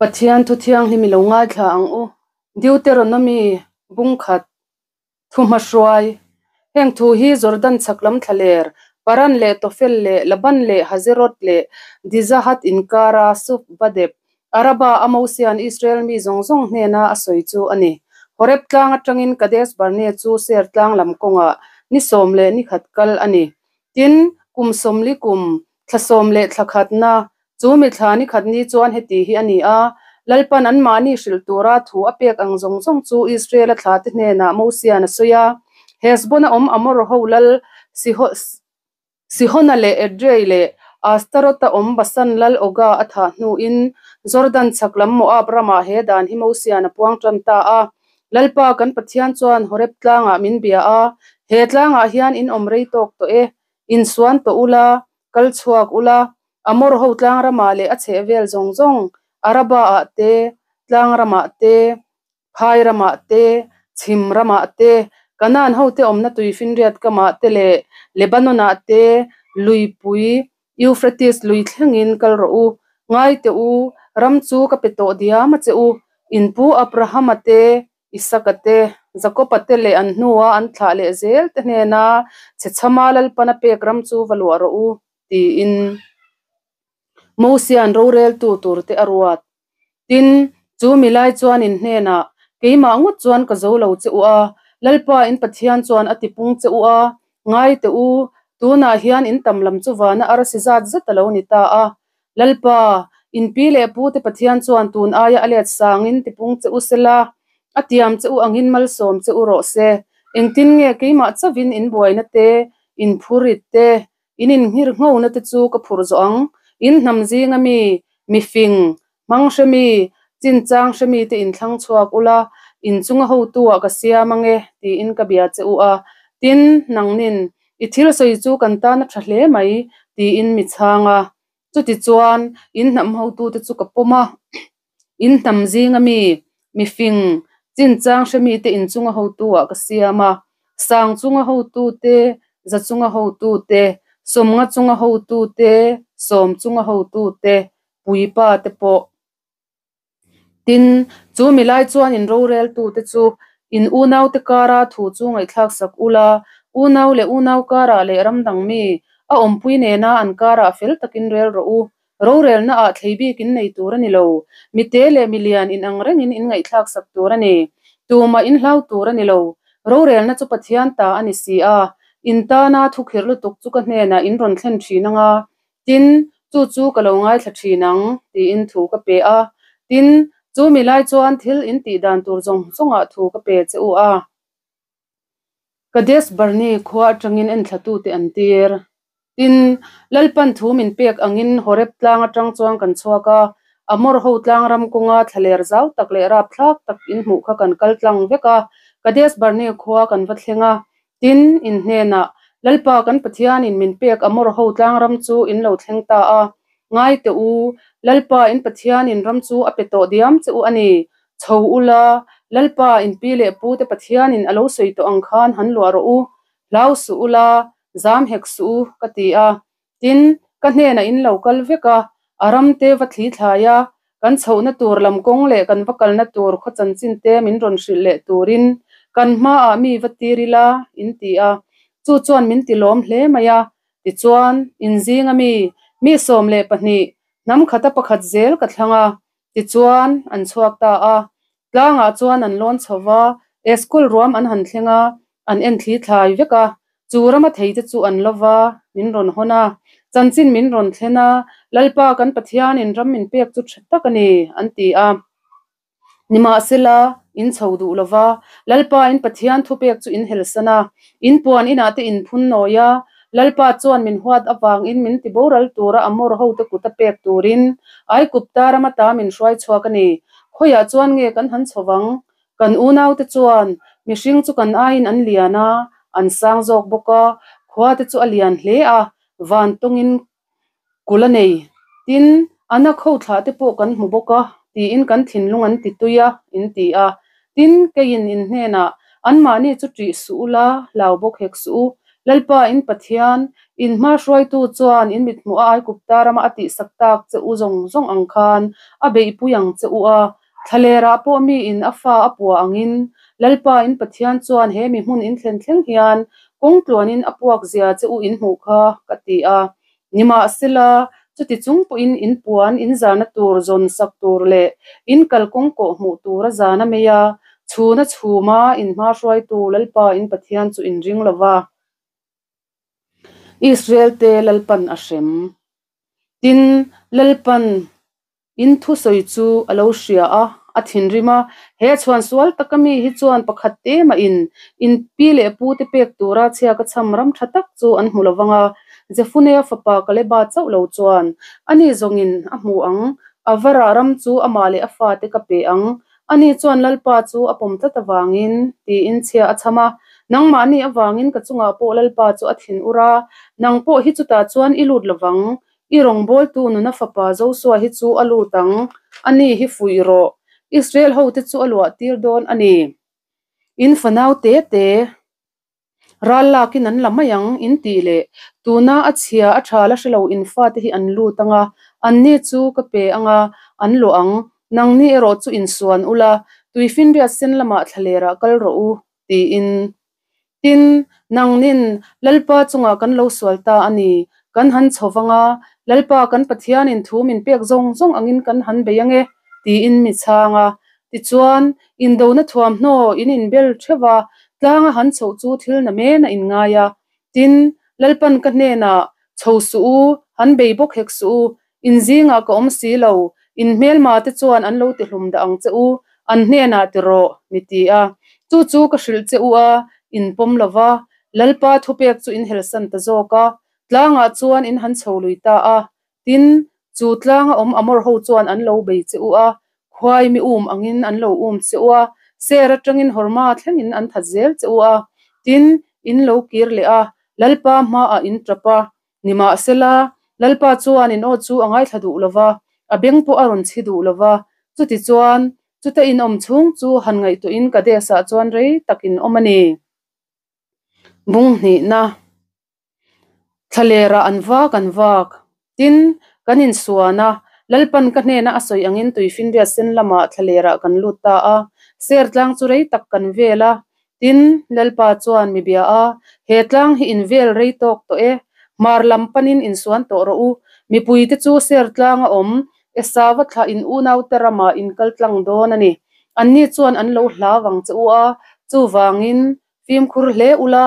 Pathian thu thianghlim i lo ngaithla ang u. Deuteronomy bung khat thu hmahruai. Heng thu hi Jordan chhak lam thlaler, Paran leh Tofel leh Laban leh Hazeroth leh Dizahat inkara Suf Badep, Araba a Mosia'n Israel mi zawng zawng hnena a sawi chu a ni. Horeb tlang atangin Kadesh Barnea chu Ser tlang lam kawngah ni 11 kal a ni. Tin, kum 40 kum, thla 10 leh thla khatna, chu mi thla ni khat ni chuan heti hi a ni a, Lalpan anmahni hrilh tura thu a pek ang zawng zawng chu Israel-a thlate hnenah Mosia'n a sawi a, Heshbon-a awm Amor ho lal Sihona leh Edrei leh Astarot-a awm Basan lal Oga a thah hnuin Jordan chhak lam Moab ramah he dan hi Mosia'n a puang tan ta a. Lalpa kan Pathian chuan Horeb tlangah min bia a, He tlangah hian in awm rei tawk tawh e, insuan tawh ula, kal chhuak ula, Amor ho tlang ramah leh a chhehvel zawng zawng, Araba-ah te, tlang ramah te, phai ramah te, chhim ramah te, Kanaan hote awmna tuifinriat kamah te leh Lebanon-ah te, luipui Euphrates lui thlengin kal rawh u. Ngai teh u, ram chu ka pe tawh diam a che u. In pu Abrahama te, Isaka te, Jakoba te leh an hnua an thlah leh zel te hnena chhechhama Lalpan a pek ram chu va luah rawh u, tiin Mosia'n roreltu tur te a ruat. Tin, chu mi lai chuan in hnenah, Keimah ngawt chuan ka zo lo che u a, Lalpa in Pathian chuan a tipung che u a, ngai teh u, tunah hian in tam lam chu vana arsi zat zat a lo ni ta a. Lalpa, in pi leh pu te Pathian chuan tun aia a let sangin tipung che u sela, a tiam che u angin malsawm che u rawh se. Engtin nge keimah chauhin in buaina te, in phurit te, In inhngir nghona te chu ka phurh zawh ang. In hnam zinga mi, mifing, hmang hre mi, chinchang hre mi te inthlang chhuak ula, in chunga hotu ah ka siam ange, tiin ka bia che u a. Tin, nangnin, I thil sawi chu kan tan a tha hle mai, tiin mi chhang a. Chutichuan, in hnam hotu te chu ka pawm a. In hnam zinga mi, mifing, chinchang hre mite in chunga hotu ah ka siam a, sang chunga hotu te, za chunga hotu te, 50 chunga hotu te, 10 chunga hotu te, puipa te pawh. Tin, chu mi lai chuan in roreltu te chu in unaute kara thu chu ngaihthlak sak ula, unau leh unau karah leh ramdang mi, a awmpui nena an karah fel takin rel rawh u. Rorelna ah thlei bik in nei tur a ni lo. Mite leh milian in ang rengin in ngaihthlak sak tur a ni. Tumah in hlau tur a ni lo. Rorelna chu Pathian ta a ni si a. In tana thukhirh lutuk chu ka hnenah in rawn thlen thin anga, tin, chu chu ka lo ngaithla thin ang, tiin thu ka pe a. Tin, chu mi lai chuan thil in tih dan tur zawng zawngah thu ka pe che u a. Kadesh Barnea khua atangin enthlatute an tir. Tin, Lalpan thu min pek angin Horeb tlang atang chuan kan chhuak a, Amor ho tlang ram kawnga thlaler zau tak leh rapthlak tak in hmuh kha kan kal tlang vek a, Kadesh Barnea khua kan va thleng a. Tin, in hnenah, Lalpa kan Pathianin min pek Amor ho tlang ram chu in lo thleng ta a. Ngai teh u, Lalpa in Pathianin ram chu a pe tawh diam che u a ni. Chho ula, Lalpa in pi leh pu te Pathianin a lo sawi tawh ang khan han luah rawh u, hlau suh ula, zam hek suh u, ka ti a. Tin, ka hnenah in lo kal vek a, a ram te va thli thlai a, kan chhohna tur lam kawng leh kan va kalna tur khaw chanchin te min rawn hrilh leh turin kan hmaah mi va tir ila, in ti a. Chu chuan min ti lawm hle mai a. Tichuan, in zinga mi, mi 12, hnam khata pakhat zel ka thlang a, Tichuan, an chhuak ta a. Tlangah chuan an lawn chho va, Eskul ruam an han thleng a, an en thli thlai vek a. Chu rama theite chu an lo va, min rawn hawn a. Chanchin min rawn thlen a, Lalpa kan Pathianin ram min pek chu tha tak a ni, an ti a. Nimahsela, in chho duh lo va, Lalpa in Pathian thupek chu in helsan a, in puan inah te in phun nawi a, Lalpa chuan min huat avangin min ti boral tura Amor hote kut a pek turin Aigupta ram ata min hruai chhuak a ni. Khawiah chuan nge kan han chho vang? Kan unaute chuan mihring chu kan aiin an lian a, an sang zawk bawk a, khua te chu a lian hle a, van tawngin Kul a nei. Tin, a na kho thlah te pawh kan hmu bawk a, tiin kan thinlung an ti tui a, in ti a. Tin, keiin in hnenah, Anmahni chu ṭih suh ula, hlau bawk hek suh u. Lalpa in Pathian, in hma hruaitu chuan in mithmuh a Aigupta rama a tihsak tak che u zawng zawng ang khan a beihpui ang che u a. Thlalerah pawh mi in a fa a pua angin Lalpa in Pathian chuan he mi hmun in thlen thleng hian kawng tluanin a puak zia che u in hmuh kha, ka ti a. Nimahsela, chuti chung pawhin in puan in zahna tur zawn sak tur leh in kalkawng kawh hmuh tur a zan a mei a, chhuna chhuma in hma hruaitu Lalpa in Pathian chu in ring lo va. Israel-te Lalpan a hrem. Tin, Lalpan In thusawi chu a lo hria a, a thinrim a, He chhuan sual taka mi hi chuan pakhat te mahin in pi leh pu te pek tura chhia ka cham ram tha tak chu an hmu lo vang a, Jefunea fapa Kaleba chauh lo chuan ani zawngin a hmu ang, a varah ram chu amah leh a fate ka pe ang, ani chuan Lalpa chu a pawm tlat avangin, tiin chhia a cham a, Nangmahni avangin ka chungah pawh Lalpa chu a thin ur a, nang pawh hi chutah chuan i lut lo vang, I rawngbawltu nuna fapa Josua hi chu a lut ang, ani hi fuih rawh. Israel hote chu a luah tir dawn a ni. In fanau te te ral lakin an la mai ang, in tih leh tuna a chhia a tha la hrelo in fate hi an lut ang a, anni chu ka pe ang a, an luah ang. Nangni erawh chu insuan ula, tuifinriat sen lamah thlalerah kal rawh u, tiin. Tin, nangnin Lalpa chungah kan lo sual ta a ni, kan han chho vang a, Lalpa kan Pathianin thu min pek zawng zawng angin kan han bei ang e, tiin mi chhang a. Tichuan, indona thuamhnaw in inbel theuh a, tlanga han chhoh chu thil na men a inngai a. Tin, Lalpan ka hnenah, Chho suh u, han bei bawk hek suh u, In zingah ka awm si lo, in hmelma te chuan an lo tihlum dah ang che u, an hnenah ti rawh, mi ti a. Chu chu ka hrilh che u a, in pawm lo va, Lalpa thupek chu in helsan ta zawk a, tlangah chuan in han chho lui ta a. Tin, chu tlanga awm Amor ho chuan an lo bei che u a, khuai mi um angin an lo um che u a, ser atangin Horma thlengin an that zel che u a. Tin, in lo kir leh a, Lalpa hmaah in tap a, Nimahsela, Lalpa chuan in aw chu a ngaithla duh lo va, a beng pawh a rawn chhi duh lo va. Chutichuan, chuta in awm chhung chu han ngaihtuahin Kadesh-ah chuan rei tak in awm a ni. Bung hnihna Thlalerah an vak an vak. Tin, kan insuan a, Lalpan ka hnena a sawi angin tuifinriat sen lamah thlalerah kan lut ta a, ser tlang chu rei tak kan vel a, Tin, Lalpa chuan mi bia a, He tlang hi in vel rei tawk tawh e, hmar lam panin insuan tawh rawh u. Mipuite chu ser tlanga awm, Esava thlah in unaute ramah in kal tlang dawn a ni. Anni chuan an lo hlau ang che u a, chuvangin fimkhur hle ula,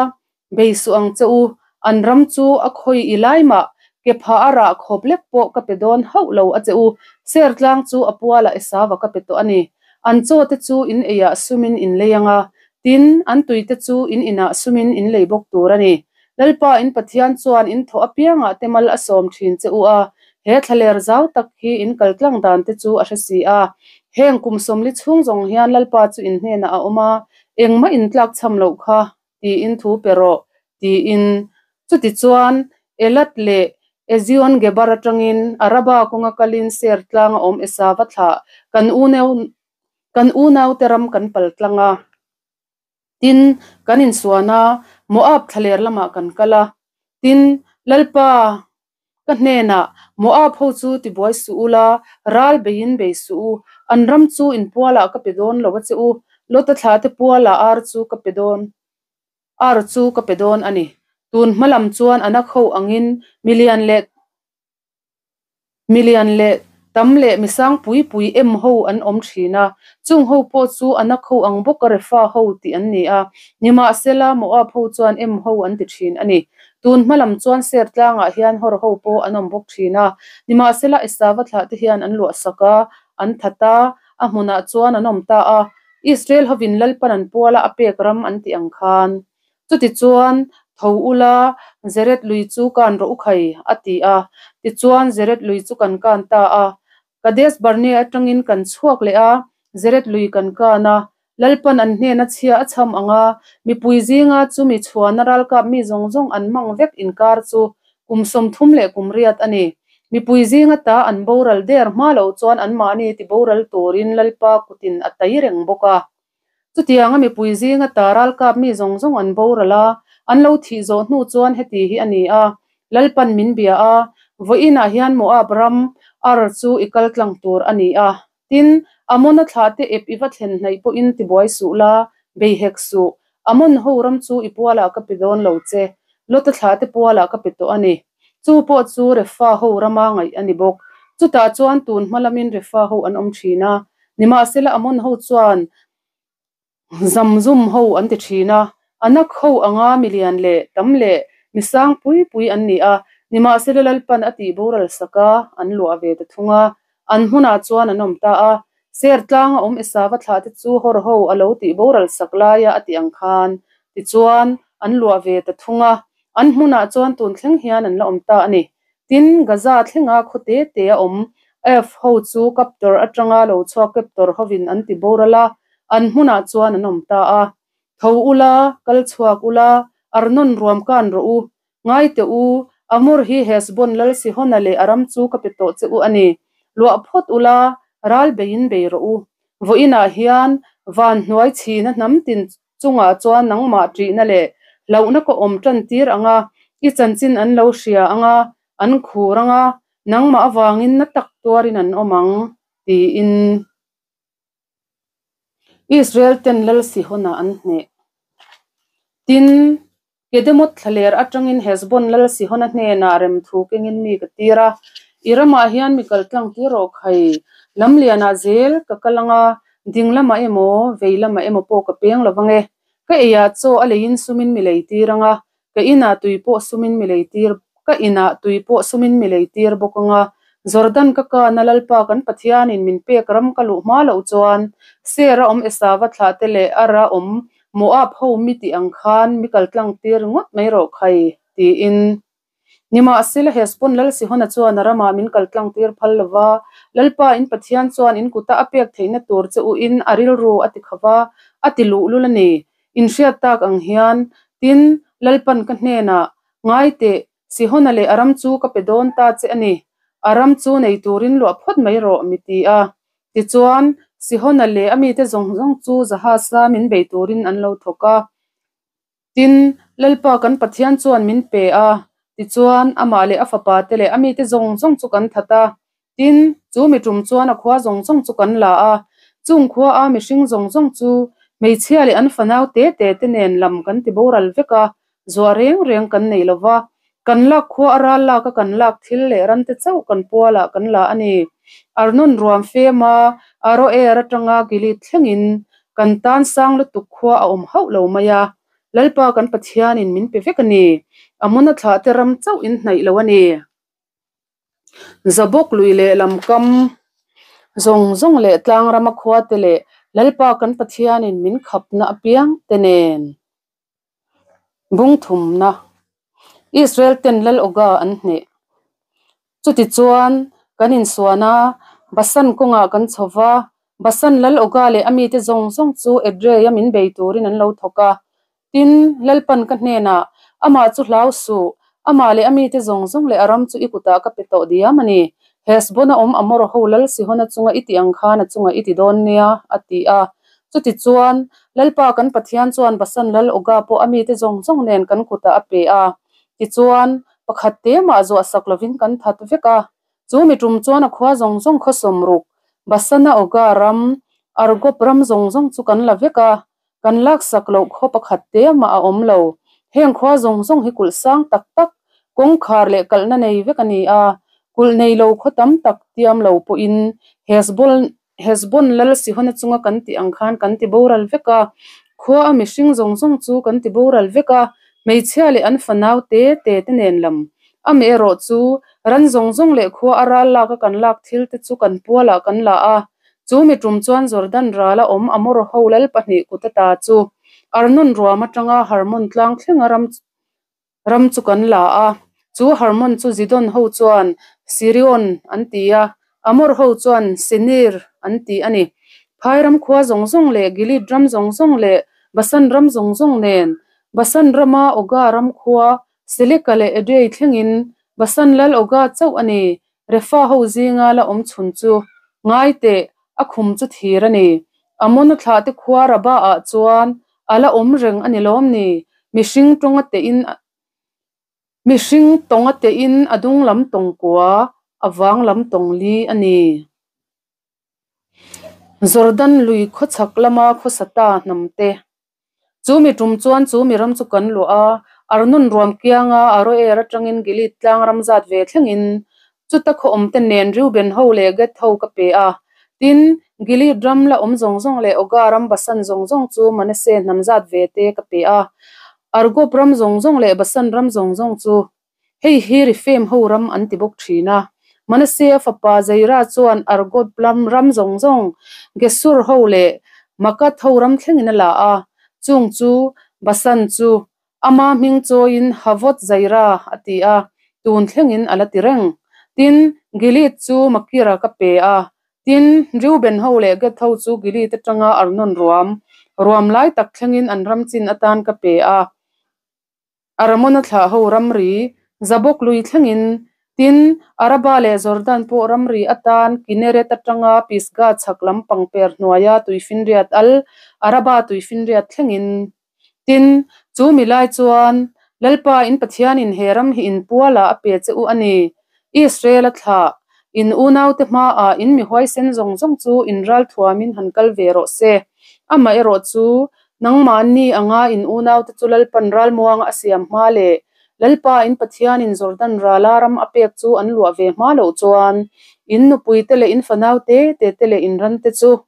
Bei suh ang che u, an ram chu a khawi i lai mah, ke phah a rah khawp lek pawh ka pe dawn hauh lo a che u, ser tlang chu a pualah Esava ka pe tawh a ni. An chaw te chu in eiah sumin in lei ang a, tin, an tui te chu in inah sumin in lei bawk tur a ni. Lalpa in Pathian chuan in thawh apiangah te mal a sawm thin che u a, he thlaler zau tak hi in kal tlang dan te chu a hre si a. Heng kum sawmli chhung zawng hian Lalpa chu in hnenah a awm a, engmah in tlak chham loh kha tiin thu pe rawh, tiin. Chutichuan, Elat leh Ezion-geber atangin Araba kawnga kalin Seir tlanga awm Esava thlah kan unau kan unaute ram kan pal tlang a. Tin, kan insuan a, Moab thlaler lamah kan kal a. Tin, Lalpa ka hnenah, Moab ho chu tibuai suh u la, ral beiin bei suh u, an ram chu in pualah ka pe dawn lo a che u, Lota thlah te pualah ar chu ka pe dawn, ar chu ka pe dawn a ni. Tun hma lam chuan a nak ho angin milian leh Milian leh tam leh misang pui pui em ho an awm thin a, chung ho pawh chu a nak ho ang bawk a Refa ho tih an ni a, nimahsela Moab ho chuan em ho an ti thin a ni. Tun hma lam chuan Ser tlangah hian Hor ho pawh an awm bawk thin a, nimahsela Esava thlah te hian an luahsak a, an that a, a hmunah chuan an awm ta a, Israel hovin Lalpan an puala a pek ram an tih ang khan. Chutichuan, Tho ula, Zeret lui chu kan rawh u khai, a ti a. Tichuan, Zeret lui chu kan kan ta a. Kadesh Barnea atangin kan chhuak leh a, Zeret lui kan kan a. Lalpan an hnena chhia a chham ang a, mipui zinga chumi chhuana ralkap mi zawng zawng an mang vek inkar chu kum 30 leh kum riat a ni. Mipui zinga ta an boral der hma loh chuan anmahni tiboral turin Lalpa kutin a tai reng bawk a. Chutianga mipui zinga ta ralkap mi zawng zawng an boral a, An lo thih zawh hnu chuan heti hi a ni a, Lalpan min bia a, Vawiinah hian Moab ram Ar chu i kal tlang tur a ni a. Tin, Amona thlahte ep i va thlen hnaih pawhin tibuai suh la, bei hek suh. Amon ho ram chu i pualah ka pe dawn lo che, Lota thlahte pualah ka pe tawh a ni. Chu pawh chu Refa ho rama ngaih a ni bawk. Chutah chuan tun hma lamin Refa ho an awm thin a, nimahsela Amon ho chuan Zamzum ho an ti thin a, Anak ho anga milian leh tam leh mi sang pui pui an ni a, nimahsela Lalpan a tih boral sak a, an luah ve ta thung a, an hmunah chuan an awm ta a. Ser tlanga awm Esava thlah te chu Hor ho a lo tih boral sak laia a tih ang khan tichuan an luah ve ta thung a, an hmunah chuan tun thleng hian an la awm ta a ni. Tin, Gaza thlenga khaw te te a awm Af ho chu Kaptor atanga lo chhuak Keptor hovin an ti boral a, an hmunah chuan an awm ta a. Tho ula, kal chhuak ula, Arnon ruam kan rawh u. Ngai teh u, Amor hi Hesbon lal Sihona leh a ram chu ka pe tawh che u a ni. Luah phawt ula, ral beiin bei rawh u. Vawiinah hian van hnuai chhina hnam tin chungah chuan nangmah ṭihna leh hlauhna ka awm ṭan tir ang a, i chanchin an lo hria ang a, an khur ang a, nangmah avangin na tak tuarin an awm ang, tiin Israel ten Lal Sihona an hneh. Tin, Kedemoth thlaler atangin Hesbon Lal Sihona hnenah remthu kengin mi ka tir a, I ramah hian mi kal tlang tir rawh khai, lamlianah zel ka kal ang a, ding lamah emaw, vei lamah emaw pawh ka peng lo vang e. Ka eiah chaw a leiin sumin mi lei tir ang a, ka inah tui pawh sumin mi lei tir, ka inah tui pawh sumin mi lei tir bawk ang a. Jordan ka kana Lalpa kan Pathianin min pek ram ka luh hma loh chuan, Ser a awm Esava thlahte leh Ar a awm Moab ho mi tih ang khan mi kal tlang tir ngawt mai rawh khai, tiin. Nimahsela Hesbon Lal Sihona chuan a ramah min kal tlang tir phal lo va, Lalpa in Pathian chuan in kuta a pek theihna tur che u in a rilru a ti kho va, a ti luhlul a ni. In hriat tak ang hian, tin, Lalpan ka hnenah, Ngai teh, Sihona leh a ram chu ka pe dawn ta che a ni. A ram chu nei turin luah phawt mai rawh, mi ti a. Tichuan, Sihona leh a mite zawng zawng chu Jahasa min bei turin an lo thawk a. Tin, Lalpa kan Pathian chuan min pe a, tichuan, amah leh a fapate leh a mite zawng zawng chu kan that a. Tin, chu mi tum chuan a khua zawng zawng chu kan la a, chung khua a mihring zawng zawng chu hmeichhia leh an fanau te te te nen lam kan ti boral vek a, zuah reng reng kan nei lo va. Kan lak khua a ral lak a kan lak thil leh ram te chauh kan pualah kan la a ni. Arnon ruam fem a, Aroer atanga Gilead thlengin kan tan sang lutuk khua a awm hauh lo mai a, Lalpa kan Pathianin min pe vek a ni. Amona thlah te ram chauh in hnaih lo a ni. Zabawk lui leh lamkam zawng zawng leh tlangrama khuate leh Lalpa kan Pathianin min khapna apiang te nen bungthumna Israel ten Lal Oga an hneh. Chutichuan kan insuan a, Basan kawngah kan chho va, Basan Lal Oga leh a mite zawng zawng chu Edrei-a min bei turin an lo thawk a. Tin, Lalpan ka hnenah, Amah chu hlau suh, amah leh a mite zawng zawng leh a ram chu i kutah ka pe tawh diam a ni. Hesbon-a awm Amor ho Lal Sihona chunga i tih ang khan a chungah i ti dawn nia, a ti a. Chutichuan, Lalpa kan Pathian chuan Basan Lal Oga pawh a mite zawng zawng nen kan kutah a pe a. Tichuan, pakhat te mah zuahsak lovin kan that vek a. Chu mi tum chuan a khua zawng zawng khaw sawmruk, Basana Oga ram, Argob ram zawng zawng chu kan la vek a. Kan laksak loh khaw pakhat te mah a awm lo. Heng khua zawng zawng hi kulh sang tak tak, kawngkhar leh kalhna nei vek a ni a. Kulh nei lo khaw tam tak tiam lo pawhin Hesbon Hesbon lal Sihona chunga kan tih ang khan kan ti boral vek a. Khua a mihring zawng zawng chu kan ti boral vek a, hmeichhia leh an fanau te te te nen lam. Amaherawh chu ran zawng zawng leh khua a ral lak a kan lak thil te chu kan pualah kan la a. Chu mi tum chuan Jordan ral a awm Amor ho lal pahnih kut ata chu Arnon ruam atanga Hermon tlang thlenga ram ram chu kan la a. Chu Hermon chu Zidon ho chuan Sirion an ti a, Amor ho chuan Senir an ti a ni. Phai ram khua zawng zawng leh Gilead ram zawng zawng leh Basan ram zawng zawng nen Basan rama Oga ram khua Seleka leh Edrei thlengin Basan lal Oga chauh a ni. Refa ho zinga la awm chhun chu ngai teh, a khum chu thir a ni. Amona thlah te khua Rabah ah chuan a la awm reng a ni lawm ni? Mihring tawnga tehin mihring tawnga tehin a dung lam tawng kua, a vang lam tawng li a ni. Jordan lui khawchhak lama khawsa ta hnam te. Chu mi tum chuan chu mi ram chu kan luah a, Arnon ruam kianga Aroer atangin Gilead tlang ram zat ve thlengin chuta khaw awmte nen Reuben ho leh Gad ho ka pe a. Tin, Gilead ram la awm zawng zawng leh Oga ram Basan zawng zawng chu Manasseh hnam zat ve te ka pe a. Argob ram zawng zawng leh Basan ram zawng zawng chu hei hi Rephaim ho ram an ti bawk thin a. Manasseh-a fapa Jaira chuan Argob lam ram zawng zawng, Gesur ho leh Makath ho ram thlengin a la a, chung chu Basan chu ama hming chawiin Havoth Jaira a ti a, tun thlengin a la ti reng. Tin, Gilead chu Makira ka pe a, tin, Reuben ho leh Gad ho chu Gilead atanga Arnon ruam, ruam lai tak thlengin an ram chin atan ka pe a. Aramona thlah ho ramri, Zabok lui thlengin, tin, Araba leh Jordan pawh ramri atan Kineret atanga Pisgah chhak lam pangper hnuaia tuifinriat al, Araba tuifinriat thlengin. Tin, chu mi lai chuan, Lalpa in Pathianin he ram hi in pualah a pe che u a ni. Israel-a thlah, in unaute hmaah in mi huaisen zawng zawng chu in ral thuamin han kal ve rawh se. Amaherawh chu, nangmahni anga in unaute chu Lalpan ralmuanga a siam hma leh Lalpa in Pathianin Jordan rala ram a pek chu an luah ve hma loh chuan, in nupuite leh in fanau te te te leh in rante chu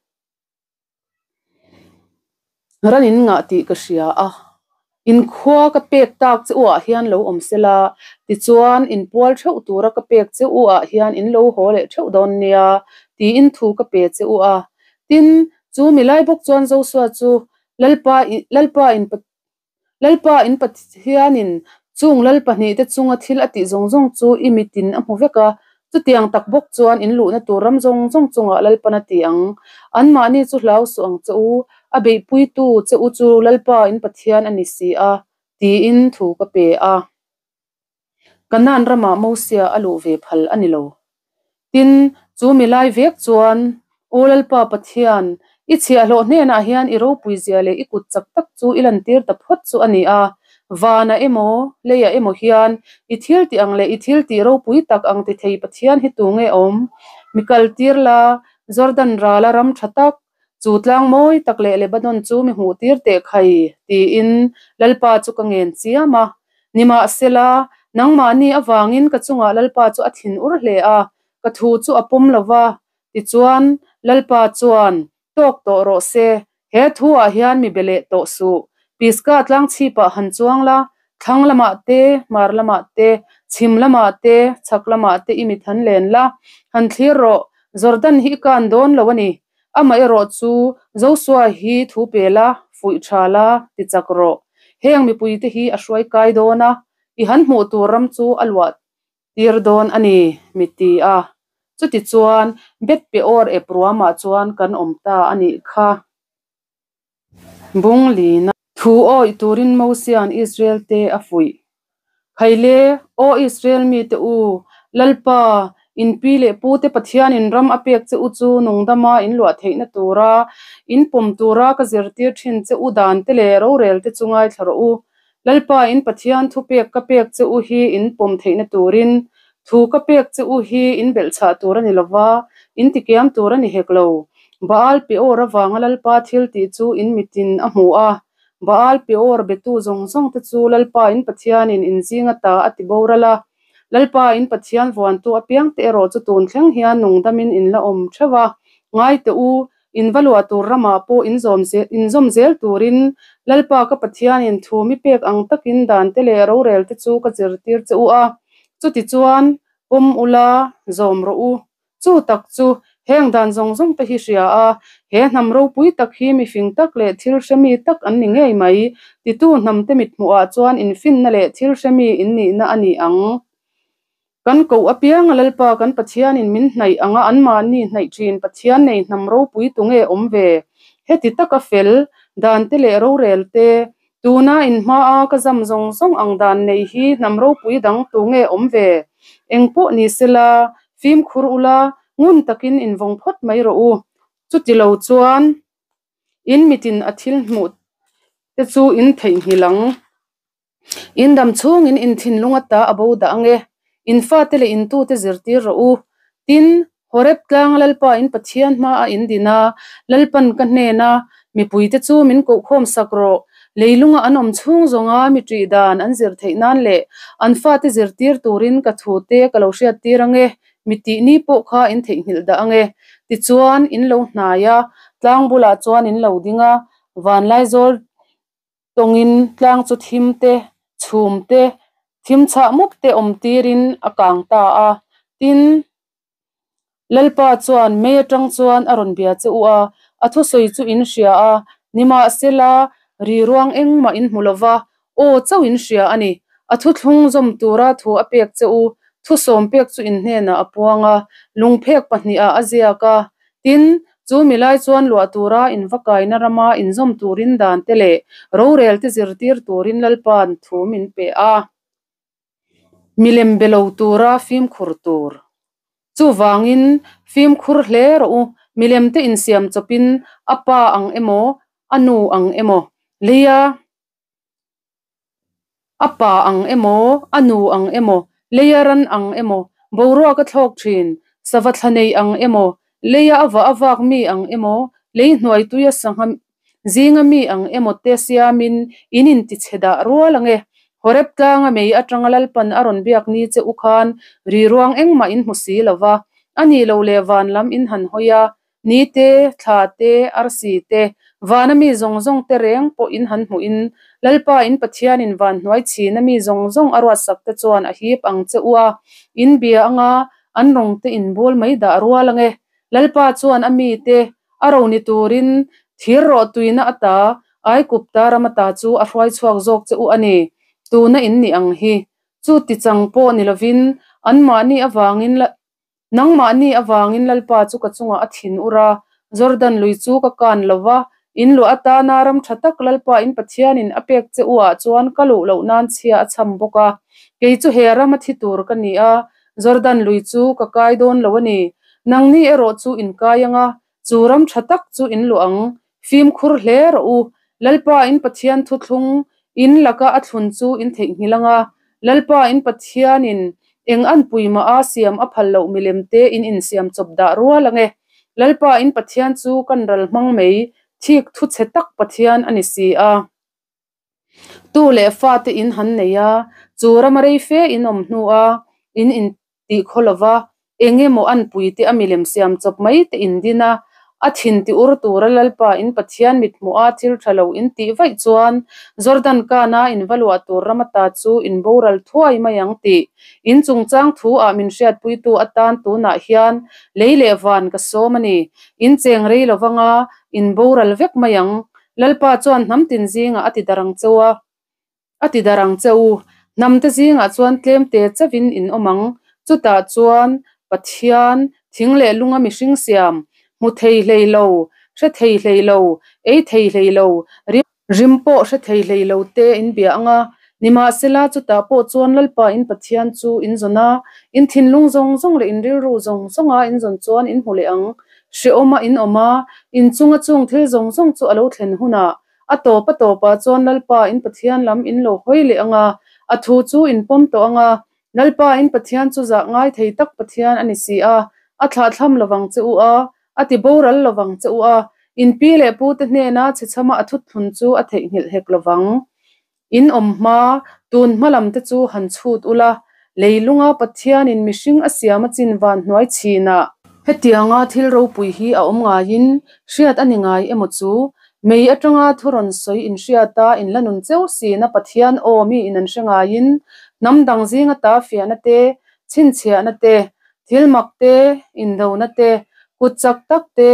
Ran in ngah tih ka hria a, in khua ka pek tak che u ah hian lo awm sela, tichuan in pual theuh tura ka pek che u ah hian in lo haw leh theuh dawn nia, tiin thu ka pe che u a. Tin, chu mi lai bawk chuan Joshua chu Lalpa Lalpa in Lalpa in Pathianin chung lal pahnihte chunga thil a tih zawng zawng chu i mitin a hmu vek a, chutiang tak bawk chuan in luhna tur ram zawng zawng chungah Lalpan a ti ang. Anmahni chu hlau suh ang che u, a beihpuitu che u chu Lalpa in Pathian a ni si a, tiin thu ka pe a. Kanaan ramah Mosia a luh ve phal a ni lo. Tin, chu mi lai vek chuan, Aw Lalpa Pathian, i chhiahhlawh hnenah hian i ropuizia leh i kut chak tak chu i lantir ta phawt chu a ni a. Vanah emaw, leiah emaw hian i thil tih ang leh i thil tih ropui tak ang ti thei Pathian hi tu nge awm? Mi kaltir la, Jordan rala ram tha tak, Chu tlang mawi tak leh Lebanon chu mi hmuh tir teh khai, tiin Lalpa chu ka ngen chiam a. Nimahsela, nangmahni avangin ka chungah Lalpa chu a thin ur hle a, ka thu chu a pawm lo va. Tichuan, Lalpa chuan, Tawk tawh rawh se, he thuah hian mi be leh tawh suh. Pisgah tlang chhipah han chuang la, thlang lamah te, hmar lamah te, chhim lamah te, chhak lamah te i mit han len la, han thlir rawh, Jordan hi i kan dawn lo a ni. Amaherawh chu Joshua hi thu pe la, fuih tha la, ti chak rawh. Heng mipuite hi a hruai kai dawn a, i han hmuh tur ram chu a luah tir dawn a ni, mi ti a. Chutichuan, Beth Peor ep ruamah chuan kan awm ta a nih kha. Bunglina. Thu awih turin Mosia'n Israel-te a fuih. Khaile, Aw Israel mite u, Lalpa, in pi leh pute Pathianin ram a pek che u chu nungdama in luah theihna tura in pawm tura ka zirtir thin che u dante leh rorelte chu ngaithla rawh u. Lalpa in Pathian thupek ka pek che u hi in pawm theihna turin thu ka pek che u hi in belhchhah tur a ni lova, in tikiam tur a ni hek lo. Baal Peor avanga Lalpa thil tih chu in mitin a hmu a, Baal Peor betu zawng zawng te chu Lalpa in Pathianin in zinga ta a ti boral a. Lalpa in Pathian vuantu apiangte erawh chu tun thleng hian nungdamin in la awm theuh a, ngai teh u, In va luah tur ramah pawh in zawm in zawm zel turin Lalpa ka Pathianin thu mi pek ang takin dante leh rorelte chu ka zirtir che u a. Chutichuan, pawm ula, zawm rawh u. Chu tak chu heng dan zawng zawng te hi hria a, he hnam ropui tak hi mifing tak leh thil hremi tak an ni ngei mai, titu hnamte mithmuhah chuan infinna leh thil hremi in nihna a ni ang. Kan koh apianga Lalpa kan Pathianin min hnaih anga anmahni hnaih thin Pathian nei hnam ropui tu nge awm ve? Heti taka fel, dante leh rorel te, tuna in hmaa ka zam zawng zawng ang dan nei hi hnam ropui dang tu nge awm ve? Eng pawh ni sela, fimkhur ula, ngun takin invawng phawt mai rawh u. Chuti lo chuan in mitin a thil hmuh te chu in theihnghilh ang. In dam chhungin in thinlung ata a bo dah ang e. In fate leh in tute zirtir rawh u. Tin, Horeb tlanga Lalpa in Pathian hmaah in din a, Lalpan ka hnena mipuite chu min kohkhawm sak rawh. Leilunga an awm chhung zawnga mi ṭih dan an zir theih nan leh an fate zirtir turin ka thute ka lo hriattir ang e, mi tih ni pawh kha in theihnghilh dah ang e. Tichuan, in lo hnai a, tlang bulah chuan in lo ding a, vanlaizawl tawngin tlang chu thim te, chhum te, thim chhah mup te awm tirin a kang ta a. Tin, Lalpa chuan mei atang chuan a rawn bia che u a, a thusawi chu in hria a, nimahsela ri ruang engmah in hmu lova, aw chauh in hria a ni. A thuthlung zawm tura thu a pek che u, thusawm pek chu in hnenah a puang a, lungphek pahnihah a ziak a. Tin, chu mi lai chuan luah tura in va kaina rama inzawm turin dan te leh rorel te zirtir turin Lalpa'n thu min pe a. Milem be lo tura fimkhur tur. Chuvangin, fimkhur hle rawh u, milem te insiam chawpin a pa ang emaw, a nu ang emaw, leia A pa ang emaw, a nu ang emaw, leia ran ang emaw, boruak a thlawk thin, sava thla nei ang emaw, leia a vah a vak mi ang emaw, lei hnuai tui a sangha zinga mi ang emaw te siamin in intichhe dah rual ang e. Horeb tlanga mei atanga Lalpan a rawn biak ni che u khan ri ruang engmah in hmu si lo va, a nih loh leh van lam in han hawi a, Ni te, thla te, arsi te, vana mi zawng zawng te reng pawh in han hmuhin Lalpa in Pathianin van hnuai chhina mi zawng zawng a ruatsak te chuan a hip ang che u a, in bia anga an rawng te in bul mai dah rual ange. Lalpa chuan a mi te a ro ni turin thir rawh tuina ata Aigupta ram ata chu a hruai chhuak zawk che u a ni, tuna in nih ang hi. Chu ti chang pawh ni lovin anmahni avangin Nangmahni avangin Lalpa chu ka chungah a thin ur a, Jordan lui chu ka kan lo va, in luah atana ram tha tak Lalpa in Pathianin a pek che u ah chuan ka luh loh nan chhia a cham bawk a. Kei chu he rama thi tur ka ni a, Jordan lui chu ka kai dawn lo a ni. Nangni erawh chu in kai ang a, chu ram tha tak chu in luah ang. Fimkhur hle rawh u, Lalpa in Pathian thuthlung in laka a thlun chu in theihnghilh ang a, Lalpa in Pathianin eng anpui mah a siam a phal loh milem te in insiam chawp dah rual ang e. Lalpa in Pathian chu kan ral hmang mai, thik thu chhe tak Pathian a ni si a. Tu leh fate in han nei a, chu rama rei fe in awm hnu a, in intih khaw lo va, eng emaw anpui te a milem siam chawp mai te in din a, a thin ti ur tura Lalpa in Pathian mithmuh a thil tha lo in tih vaih chuan Jordan kana in va luah tur ram ata chu in boral thuai mai ang tih in chungchang thu ah min hriatpuitu atan tunah hian lei leh van ka sawm a ni. In cheng rei lo vanga in boral vek mai ang. Lalpa chuan hnam tin zingah a ti darh ang cheu a, a ti darh ang che u. Hnamte zingah chuan tlemte chauhin in awm ang. Chutah chuan Pathian, thing leh lunga mihring siam, hmu thei hlei lo, hre thei hlei lo, ei thei hlei lo, rim pawh hre thei hlei lo te in bia ang a. Nimahsela, chutah pawh chuan Lalpa in Pathian chu in zawn a, in thinlung zawng zawng leh in rilru zawng zawnga in zawn chuan in hmu leh ang. Hrehawma in awm a, in chunga chung thil zawng zawng chu a lo thlen hunah, a tawp a tawpah chuan Lalpa in Pathian lam in lo hawi leh ang a, a thu chu in pawm tawh ang a. Lalpa in Pathian chu zah ngai thei tak Pathian a ni si a, a thlahthlam lovang che u a, a ti boral lovang che u a, in pi leh pute hnena chhechhama a thuthlun chu a theihnghilh hek lovang. In awm hma, tun hma lam te chu han chhut ula, leilunga Pathianin mihring a siam a chin van hnuai chhinah. Hetianga thil ropui hi a awm ngaiin hriat a ni ngai emaw chu, mei atanga thu rawn sawi inhriata inla nun cheu sina Pathian aw mi in an hre ngaiin hnam dang zinga ta fiahna te, chhinchhiahna te, thil mak te, indona te, kut chak tak te,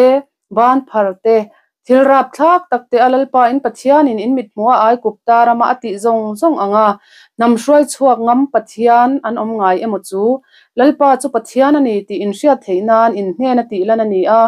Ban phar te, thil rapthlak tak te a Lalpa in Pathianin in mithmuh a Aigupta rama a tih zawng zawng ang a, hnam hruai chhuak ngam Pathian an awm ngai emaw chu? Lalpa chu Pathian a ni tih in hriat theih nan in hnen a tih lan a ni a,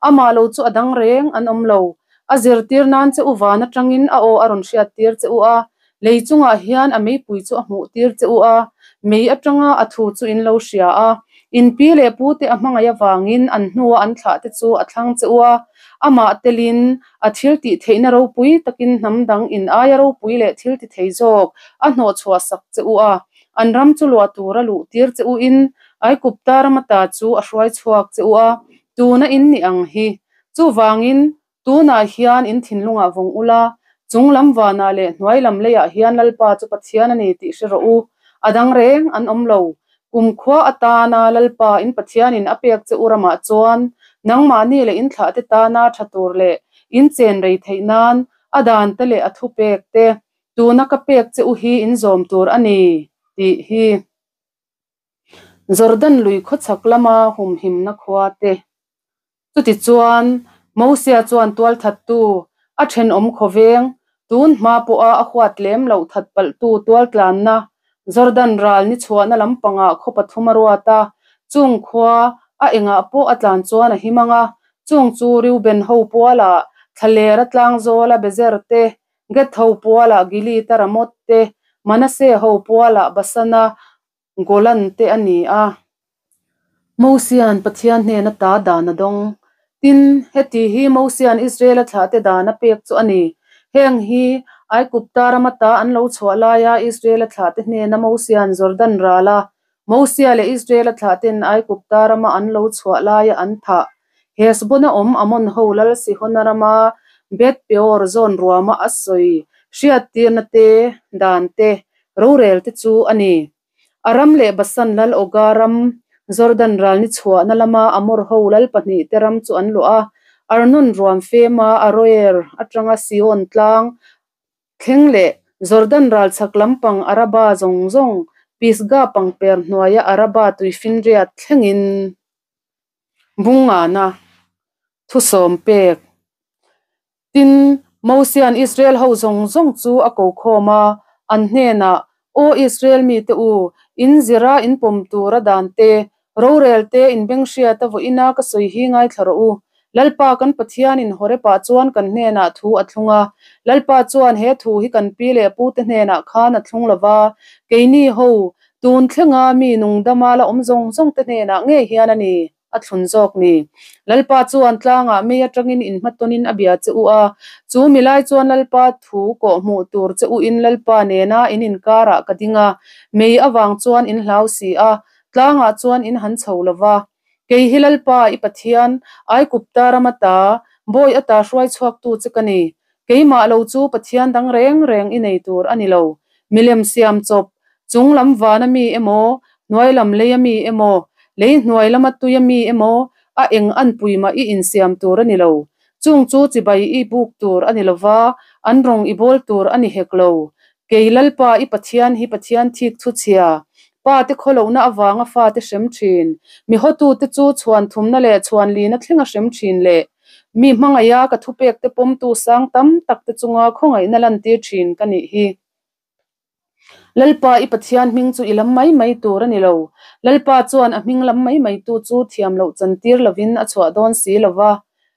amah lo chu a dang reng an awm lo. A zirtir nan che u van atangin a aw a rawn hriattir che u a, lei chungah hian a meipui chu a hmuhtir che u a, mei atanga a thu chu in lo hria a. In pi leh pute a hmangaih avangin an hnua an thlahte chu a thlang che u a, amah telin a thiltih theihna ropui takin hnam dang in aia ropui leh thilti thei zawk a hnawhchhuah sak che u a, an ram chu luah tura luh tir che uin Aigupta ram ata chu a hruai chhuak che u a, tuna in nih ang hi. Chuvangin Tunah hian in thinlungah vawng ula, chung lam vanah leh hnuai lam leiah hian Lalpa chu Pathian a ni tih hre rawh u. A dang reng an awm lo. Kumkhua atana Lalpa in Pathianin a pek che u ramah chuan nangmahni leh in thlahte tana tha tur leh in chen rei theih nan a dante leh a thupek te tuna ka pek che u hi in zawm tur a ni tih hi. Jordan lui khawchhak lama humhimna khua te. Chutichuan, Mosia chuan tualthattu, a thenawm khawveng, tun hma pawha a huat lem loh that palhtu tualtlanna, Jordan ral ni chhuahna lampangah khaw pathum a ruat a, chung khua a engah pawh a tlan chuan a him ang a, chung chu Reuben ho pualah, Thlalera tlangzawla Bezer te, Gad ho pualah Gilead-a Ramoth te, Manasseh ho pualah Basana Golan te a ni a. Mosia'n Pathian hnena ta dan a dawng. Tin, heti hi Mosia'n Israel-a thlahte dan a pek chu a ni. Heng hi Aigupta rama ta an lo chhuah laia Israel-a thlahte hnena Mosia'n Jordan rala Mosia leh Israel-a thlahten Aigupta rama an lo chhuah laia an thah Hesbon-a awm Amon ho lal Sihona rama Beth Peor zawn ruama a sawi hriattirna te, dan te, rorel te chu a ni. A ram leh Basan lal Oga ram, Jordan ral ni chhuahna lama Amor ho lal pahnihte ram chu an luah a, Arnon ruam fema Aroer atanga Sion tlang Thleng leh Jordan ral chhak lampang Araba zawng zawng, Pisgah pangper hnuaia Araba tuifinriat thlengin Bungana thusawm pek. Tin, Mosia'n Israel ho zawng zawng chu a ko khawm a, an hnenah, Aw Israel mite u, in zira in pawm tura dan te, Rorel te inbenghriat a vawiina ka sawi hi ngaithla rawh u. Lalpa kan Pathianin Horepah chuan kan hnenah thu a thlung a. Lalpa chuan he thu hi kan pi leh pute hnenah khan a thlung lo va, keini ho, tun thlenga mi nungdama la awm zawng zawng te hnenah ngei hian a ni, a thlun zawk ni. Lalpa chuan tlangah mei atangin inhmatawnin a bia che u a, chu mi lai chuan Lalpa thu kawh hmuh tur che uin Lalpa nena in inkarah ka ding a, mei avang chuan in hlau si a, Tlangah chuan in han chho lo va, Kei hi Lalpa, i Pathian, Aigupta ram ata, bawi ata hruai chhuaktu che ka ni. Keimah lo chu Pathian dang reng reng i nei tur a ni lo. Milem siam chawp, chung lam vana mi emaw, hnuai lam leia mi emaw, lei hnuai lama tuia mi emaw, a eng anpui mah i insiam tur a ni lo. Chung chu chibai i buk tur a ni lo va, an rawng i bawl tur a ni hek lo. Kei Lalpa i Pathian hi Pathian thik thu chhia, pa te khawlohna avanga fate hrem thin, mi hawtute chu chhuan thumna leh chhuan lina thlenga hrem thin leh mi hmangaiha ka thupekte pawmtu sang tam takte chunga khawngaihna lantir thin ka nih hi. Lalpa i Pathian hming chu i lam mai mai tur a ni lo. Lalpa chuan a hming lam mai maitu chu thiam loh chantir lovin a chhuah dawn si lo va.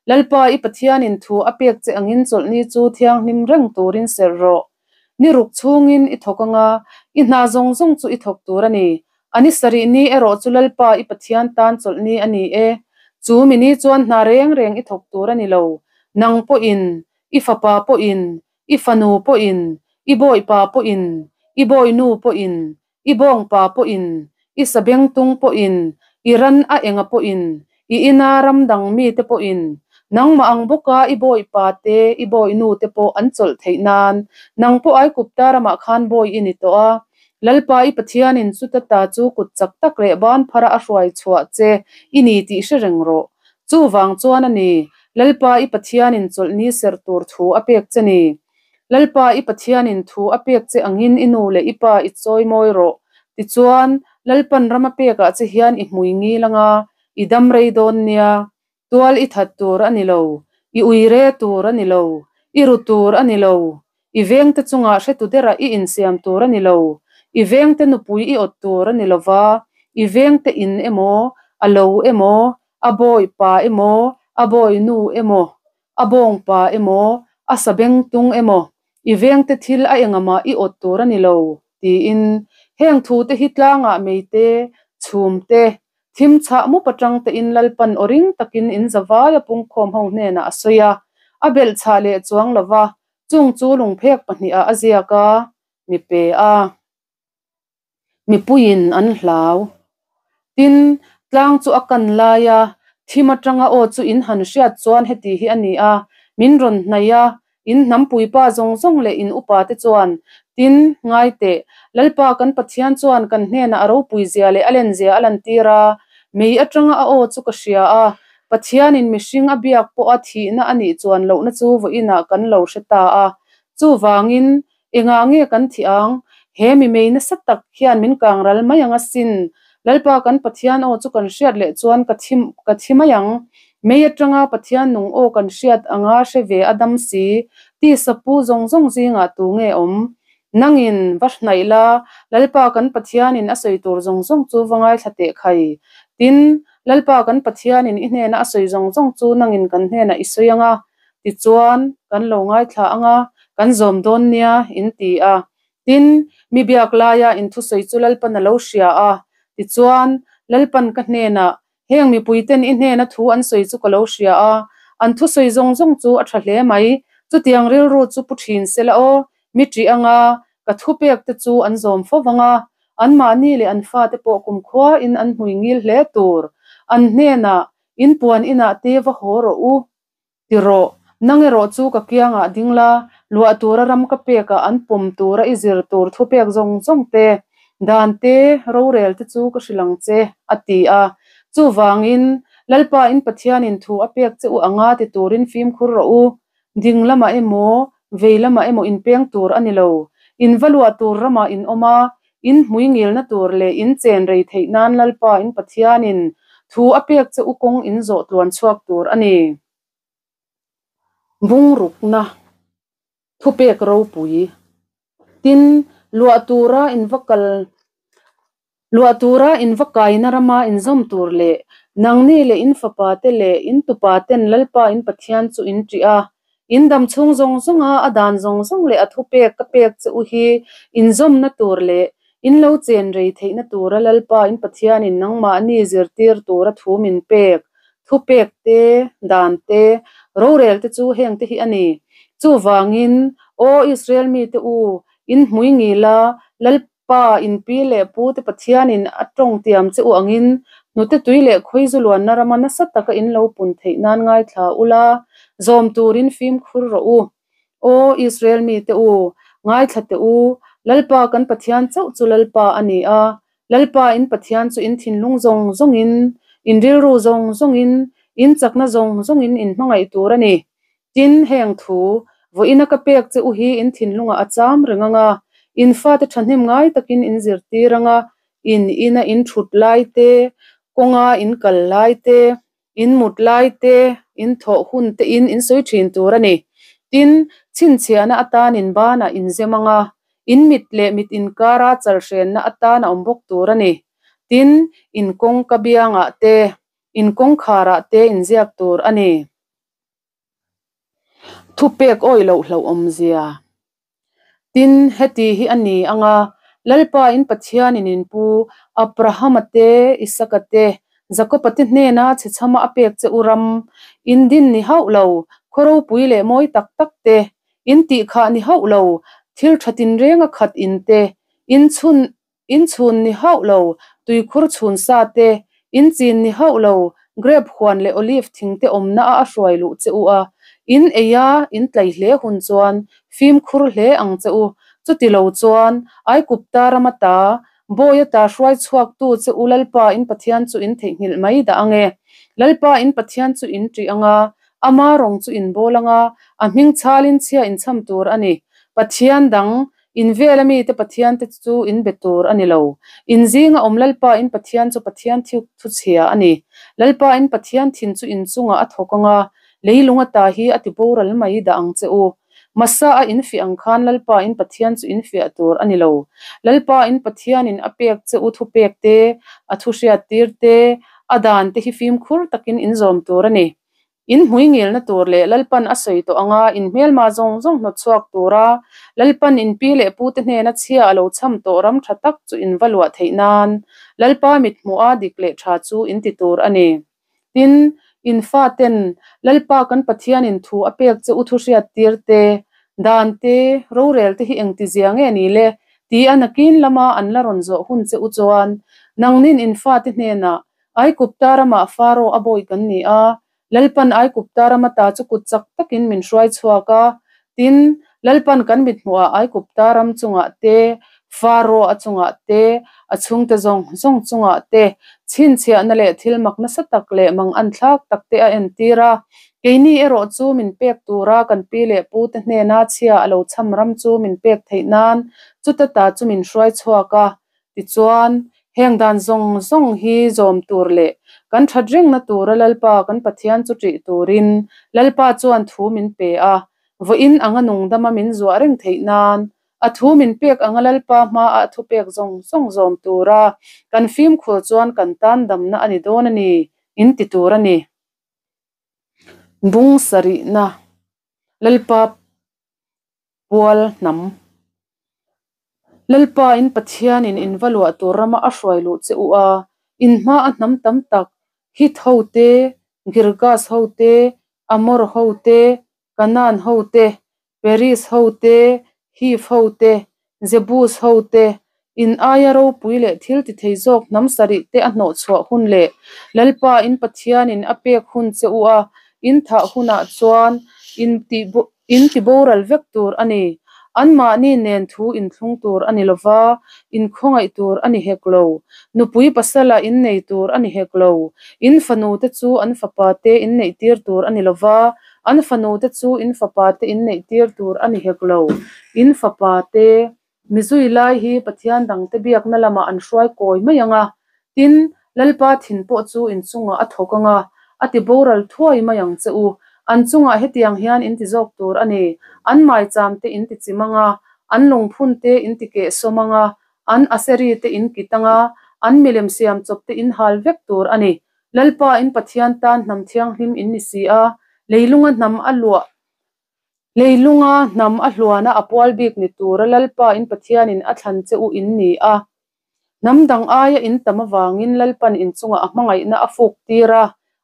Lalpa i Pathianin thu a pek che angin chawlhni chu thianghlim reng turin serh rawh. Ni ruk chhungin i thawk anga, i hna zawng zawng chu i thawk tur a ni. A ni sarih ni erawh chu Lalpa i Pathian tan chawlhni a ni e. Chu mi ni chuan hna reng reng i thawk tur a ni lo. Nang pawhin, i fapa pawhin, i fanu pawhin, i bawipa pawhin, i bawinu pawhin, i bawngpa pawhin, i sabengtung pawhin, i ran a enga pawhin, i ina ram dang mite pawhin, nangmah ang bawka i bawipa te, i bawinu te pawh an chawlh theih nan, nang pawh Aigupta ramah khan bawi i ni tawh a. Lalpa i Pathianin chuta ta chu kut chak tak leh ban phara a hruai chhuah che i ni tih hre reng rawh. Chuvang chuan a ni, Lalpa i Pathianin chawlhni serh tur thu a pek che ni. Lalpa i Pathianin thu a pek che angin i nu leh i pa i chawi mawi rawh. Tichuan, Lalpan ram a pekah che hian i hmui ngil anga, i dam rei dawn nia. Tual i that tur a ni lo, i ui re tur a ni lo, i ru tur a ni lo, i vengte chungah hretu derah i insiam tur a ni lo, i vengte nupui i awt tur a ni lo va, i vengte in emaw, a lo emaw, a bawi pa emaw, a bawi nu emaw, a bawng pa emaw, a sabengtung emaw, i vengte thil a engamah i awt tur a ni lo, tiin heng thute hi tlangah mei te, chhum te, Thim chhah mup atang tein Lalpan aw ring takin in zavai a pungkhawm ho hnenah a sawi a, a belh chhah leh chuang lo va, chung chu lungphek pahnihah a ziak a, mi pe a. Mipuiin an hlau. Tin, tlang chu a kan lai a, thim atanga aw chu in han hriat chuan heti hi a ni a, min rawn hnaih a, in hnampuipa zawng zawng leh in upa te chuan, Tin, ngai teh, Lalpa kan Pathian chuan kan hnenah a ropuizia leh a lenzia a lantir a, mei atanga a aw chu ka hria a, Pathianin mihring a biak pawha thihna a nih chuan lohna chu vawiinah kan lo hre ta a. Chuvangin, Engah nge kan thih ang? He mi mei nasa tak hian min kang ral mai ang asin. Lalpa kan Pathian aw chu kan hriat leh chuan ka thi ka thi mai ang. Mei atanga Pathian nung aw kan hriat anga hre ve a dam si. Tisa pu zawng zawng zingah tu nge awm? Nangin va hnaih la, Lalpa kan Pathianin a sawi tur zawng zawng chu va ngaithla teh khai. Tin, Lalpa kan Pathianin i hnena a sawi zawng zawng chu nangin kan hnenah i sawi anga, Tichuan, kan lo ngaithla ang a, kan zawm dawn nia, in ti a. Tin, mi biak laia in thusawi chu Lalpan a lo hria a. Tichuan, Lalpan ka hnenah, Heng mipuiten i hnena thu an sawi chu ka lo hria a, an thusawi zawng zawng chu a tha hle mai, chutiang rilru chu pu thin se la aw, mi ṭih anga ka thupek te chu an zawm fo vang a, anmahni leh an fate pawh kumkhuain an hmui ngil hle tur. An hnenah, In puan inah te va haw rawh u. Ti rawh, nang erawh chu ka kiangah ding la, luah tura ram ka pekah an pawm tura i zir tur thupek zawng zawng te, dan te, rorel te chu ka hrilh ang che, a ti a. Chuvangin, Lalpa in Pathianin thu a pek che u anga ti turin fimkhur rawh u. Ding lamah emaw, vei lamah emaw inpeng tur a ni lo. In va luah tur ramah in awm a, In hmui ngilna tur leh in chen rei theih nan Lalpa in Pathianin thu a pek che u kawng in zawh tluan chhuak tur a ni. Bungrukna thupek ropui. Tin, luah tura in va kal luah tura in va kaina rama in zawm tur leh nangni leh in fapa te leh in tupa ten Lalpa in Pathian chu in ṭih a, In dam chhung zawng zawnga a dan zawng zawng leh a thupek ka pek che u hi inzawmna tur leh in lo chen rei theihna tura Lalpa in Pathianin nangmahni zirtir tura thu min pek, thupek te, dan te, rorel te chu heng te hi a ni. Chuvangin, Aw Israel mite u, in hmui ngila Lalpa Pa, in pi leh pu te Pathianin a tawng tiam che u angin hnute tui leh khawizu luanna rama nasa taka in lo pun theih nan ngaithla ula, zawm turin fimkhur rawh u. Aw Israel mite u, ngaithla teh u, Lalpa kan Pathian chauh chu Lalpa a ni a, Lalpa in Pathian chu in thinlung zawng zawngin, in rilru zawng zawngin, in chakna zawng zawngin in hmangaih tur a ni. Tin, heng thu, vawiina ka pek che u hi in thinlungah a cham reng ang a, in fate thahnem ngai takin in zirtir ang a, in ina in thut lai te, kawnga in kal lai te, in mut lai te, in thawh hun tein in sawi thin tur a ni. Tin, chhinchhiahna atan in banah in zem ang a, in mit leh mit inkara chalhrenna atan a awm bawk tur a ni. Tin, in kawngka biangah te, in kawngkharah te in ziak tur a ni. Thupek awih loh hlauhawmzia. Tin, heti hi a ni ang a, Lalpa in Pathianin in pu Abrahama te, Isaka te, Jakoba te hnena chhechhama a pek che u ram, in din ni hauh lo, khaw ropui leh mawi tak tak te, in tih khah ni hauh lo, thil tha tinreng a khat in te, in chhun In chhun ni hauh lo, tuikhur chhun sa te, in chin ni hauh lo, grep huan leh olive thing te awmna a a hruai luh che u a. In ei a, in tlai hle hun chuan fimkhur hle ang che u. Chuti lo chuan, Aikupta ram ata, bawi ata hruai chhuaktu che u Lalpa in Pathian chu in theihnghilh mai dah ang e. Lalpa in Pathian chu in ṭih ang a, ama rawng chu in bawl ang a, a hming chhalin chhia in cham tur a ni. Pathian dang, In vela mite Pathian te chu in be tur a ni lo. In zinga awm Lalpa in Pathian chu Pathian thiuk thuchhia a ni. Lalpa in Pathian thin chu in chungah a thawk ang a, leilung ata hi a ti boral mai dah ang che u. Masa a in fiah ang khan Lalpa in Pathian chu in fiah tur a ni lo. Lalpa in Pathianin a pek che u thupek te, a thuhriattir te, a dan te hi fimkhur takin in zawm tur a ni. In hmuingilna tur leh Lalpan a sawi tawh anga in hmelma zawng zawng hnawt chhuak tura Lalpan in pi leh pute hnena chhia a lo cham tawh ram tha tak chu in va luah theih nan Lalpa mithmuha dik leh tha chu in ti tur a ni. Tin, in faten Lalpa kan Pathianin thu a pek che u thuhriat tir te, dan te, rorel te hi engtizia nge ni le? ti a nakin lama an la rawn zawh hun che u chuan nangnin in fate hnenah Aikupta ramah Faro a bawi kan ni a, Lalpan Aikupta rama ta chu kut chak takin min hruai chhuak a, tin, Lalpan kan mithmuhah Aikupta ram chungah te, Faro a chungah te, a chhungte zawng zawng chungah te chhinchhiahna leh thil mak nasa tak leh manganthlak tak te a entir a. Keini erawh chu min pek tura kan pi leh pute hnena chhia a lo cham ram chu min pek theih nan chuta ta chu min hruai chhuak a. Tichuan, heng dan zawng zawng hi zawm tur leh kan that rengna tura Lalpa kan Pathian chu ṭih turin Lalpa chuan thu min pe a, vawiin anga nungdama min zuah reng theih nan a thu min pek anga Lalpa hmaah a thupek zawng zawng zawm tura kan fimkhur chuan kan tan damna a ni dawn a ni, in ti tur a ni. Bung sarihna Lalpa Pual hnam. Lalpa in Pathianin in va luah tur rama a hruai luh che u a, in hma a hnam tam tak, Hit ho te, Girgas ho te, Amor ho te, Kanaan ho te, Peris ho te, Hiv ho te, Jebus ho te, in aia ropui leh thil ti thei zawk hnam sarih te a hnawh chhuah hun leh Lalpa in Pathianin a pek hun che u a, in thah hunah chuan in tih In ti boral vek tur a ni. Anmahni nen thu inthlung tur a ni lo va, inkhawngaih tur a ni hek lo. Nupui pasala innei tur a ni hek lo. In fanute chu an fapate inneihtir tur a ni lo va, an fanute chu in fapate inneihtir tur a ni hek lo. In fapate Mi zui lai hi Pathian dangte biakna lamah an hruai kawi mai ang a, tin, Lalpa thin pawh chu in chungah a thawk ang a, a ti boral thuai mai ang che u. An chungah hetiang hian in ti zawk tur a ni, an maicham te in ti chim ang a, an lungphun te in ti kehsawm ang a, an aseri te in kit ang a, an milem siam chawp te in hal vek tur a ni. Lalpa in Pathian tan hnam thianghlim in ni si a, leilunga hnam a luah Leilunga hnam a hluana a pual bik ni tura Lalpa in Pathianin a thlan che u in ni a. Hnam dang aia in tam avangin Lalpan in chungah a hmangaihna a fuk tir a,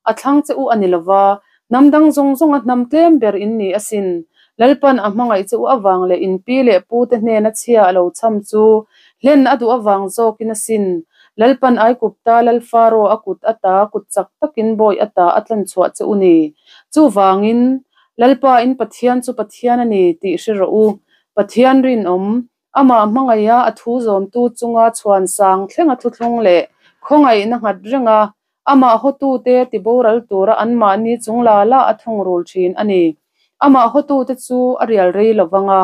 a thlang che u a ni lova, hnam dang zawng zawnga hnam tlem ber in ni asin. Lalpan a hmangaih che u avang leh in pi leh pu te hnena chhia a lo cham chu hlen a duh avang zawkin asin. Lalpan Aikupta Lal Faro a kut ata kut chak takin bawi ata a tlanchhuah che u ni. Chuvangin Lalpa in Pathian chu Pathian a ni tih hre rawh u. Pathian rinawm, amah hmangaiha a thu zawmtu chunga chhuan sang thlenga thuthlung leh khawngaihna nghat renga amah hawtute tiboral tura anmahni chung la la a thungrul thin a ni. Amah hawtute chu a rial rei lo vang a,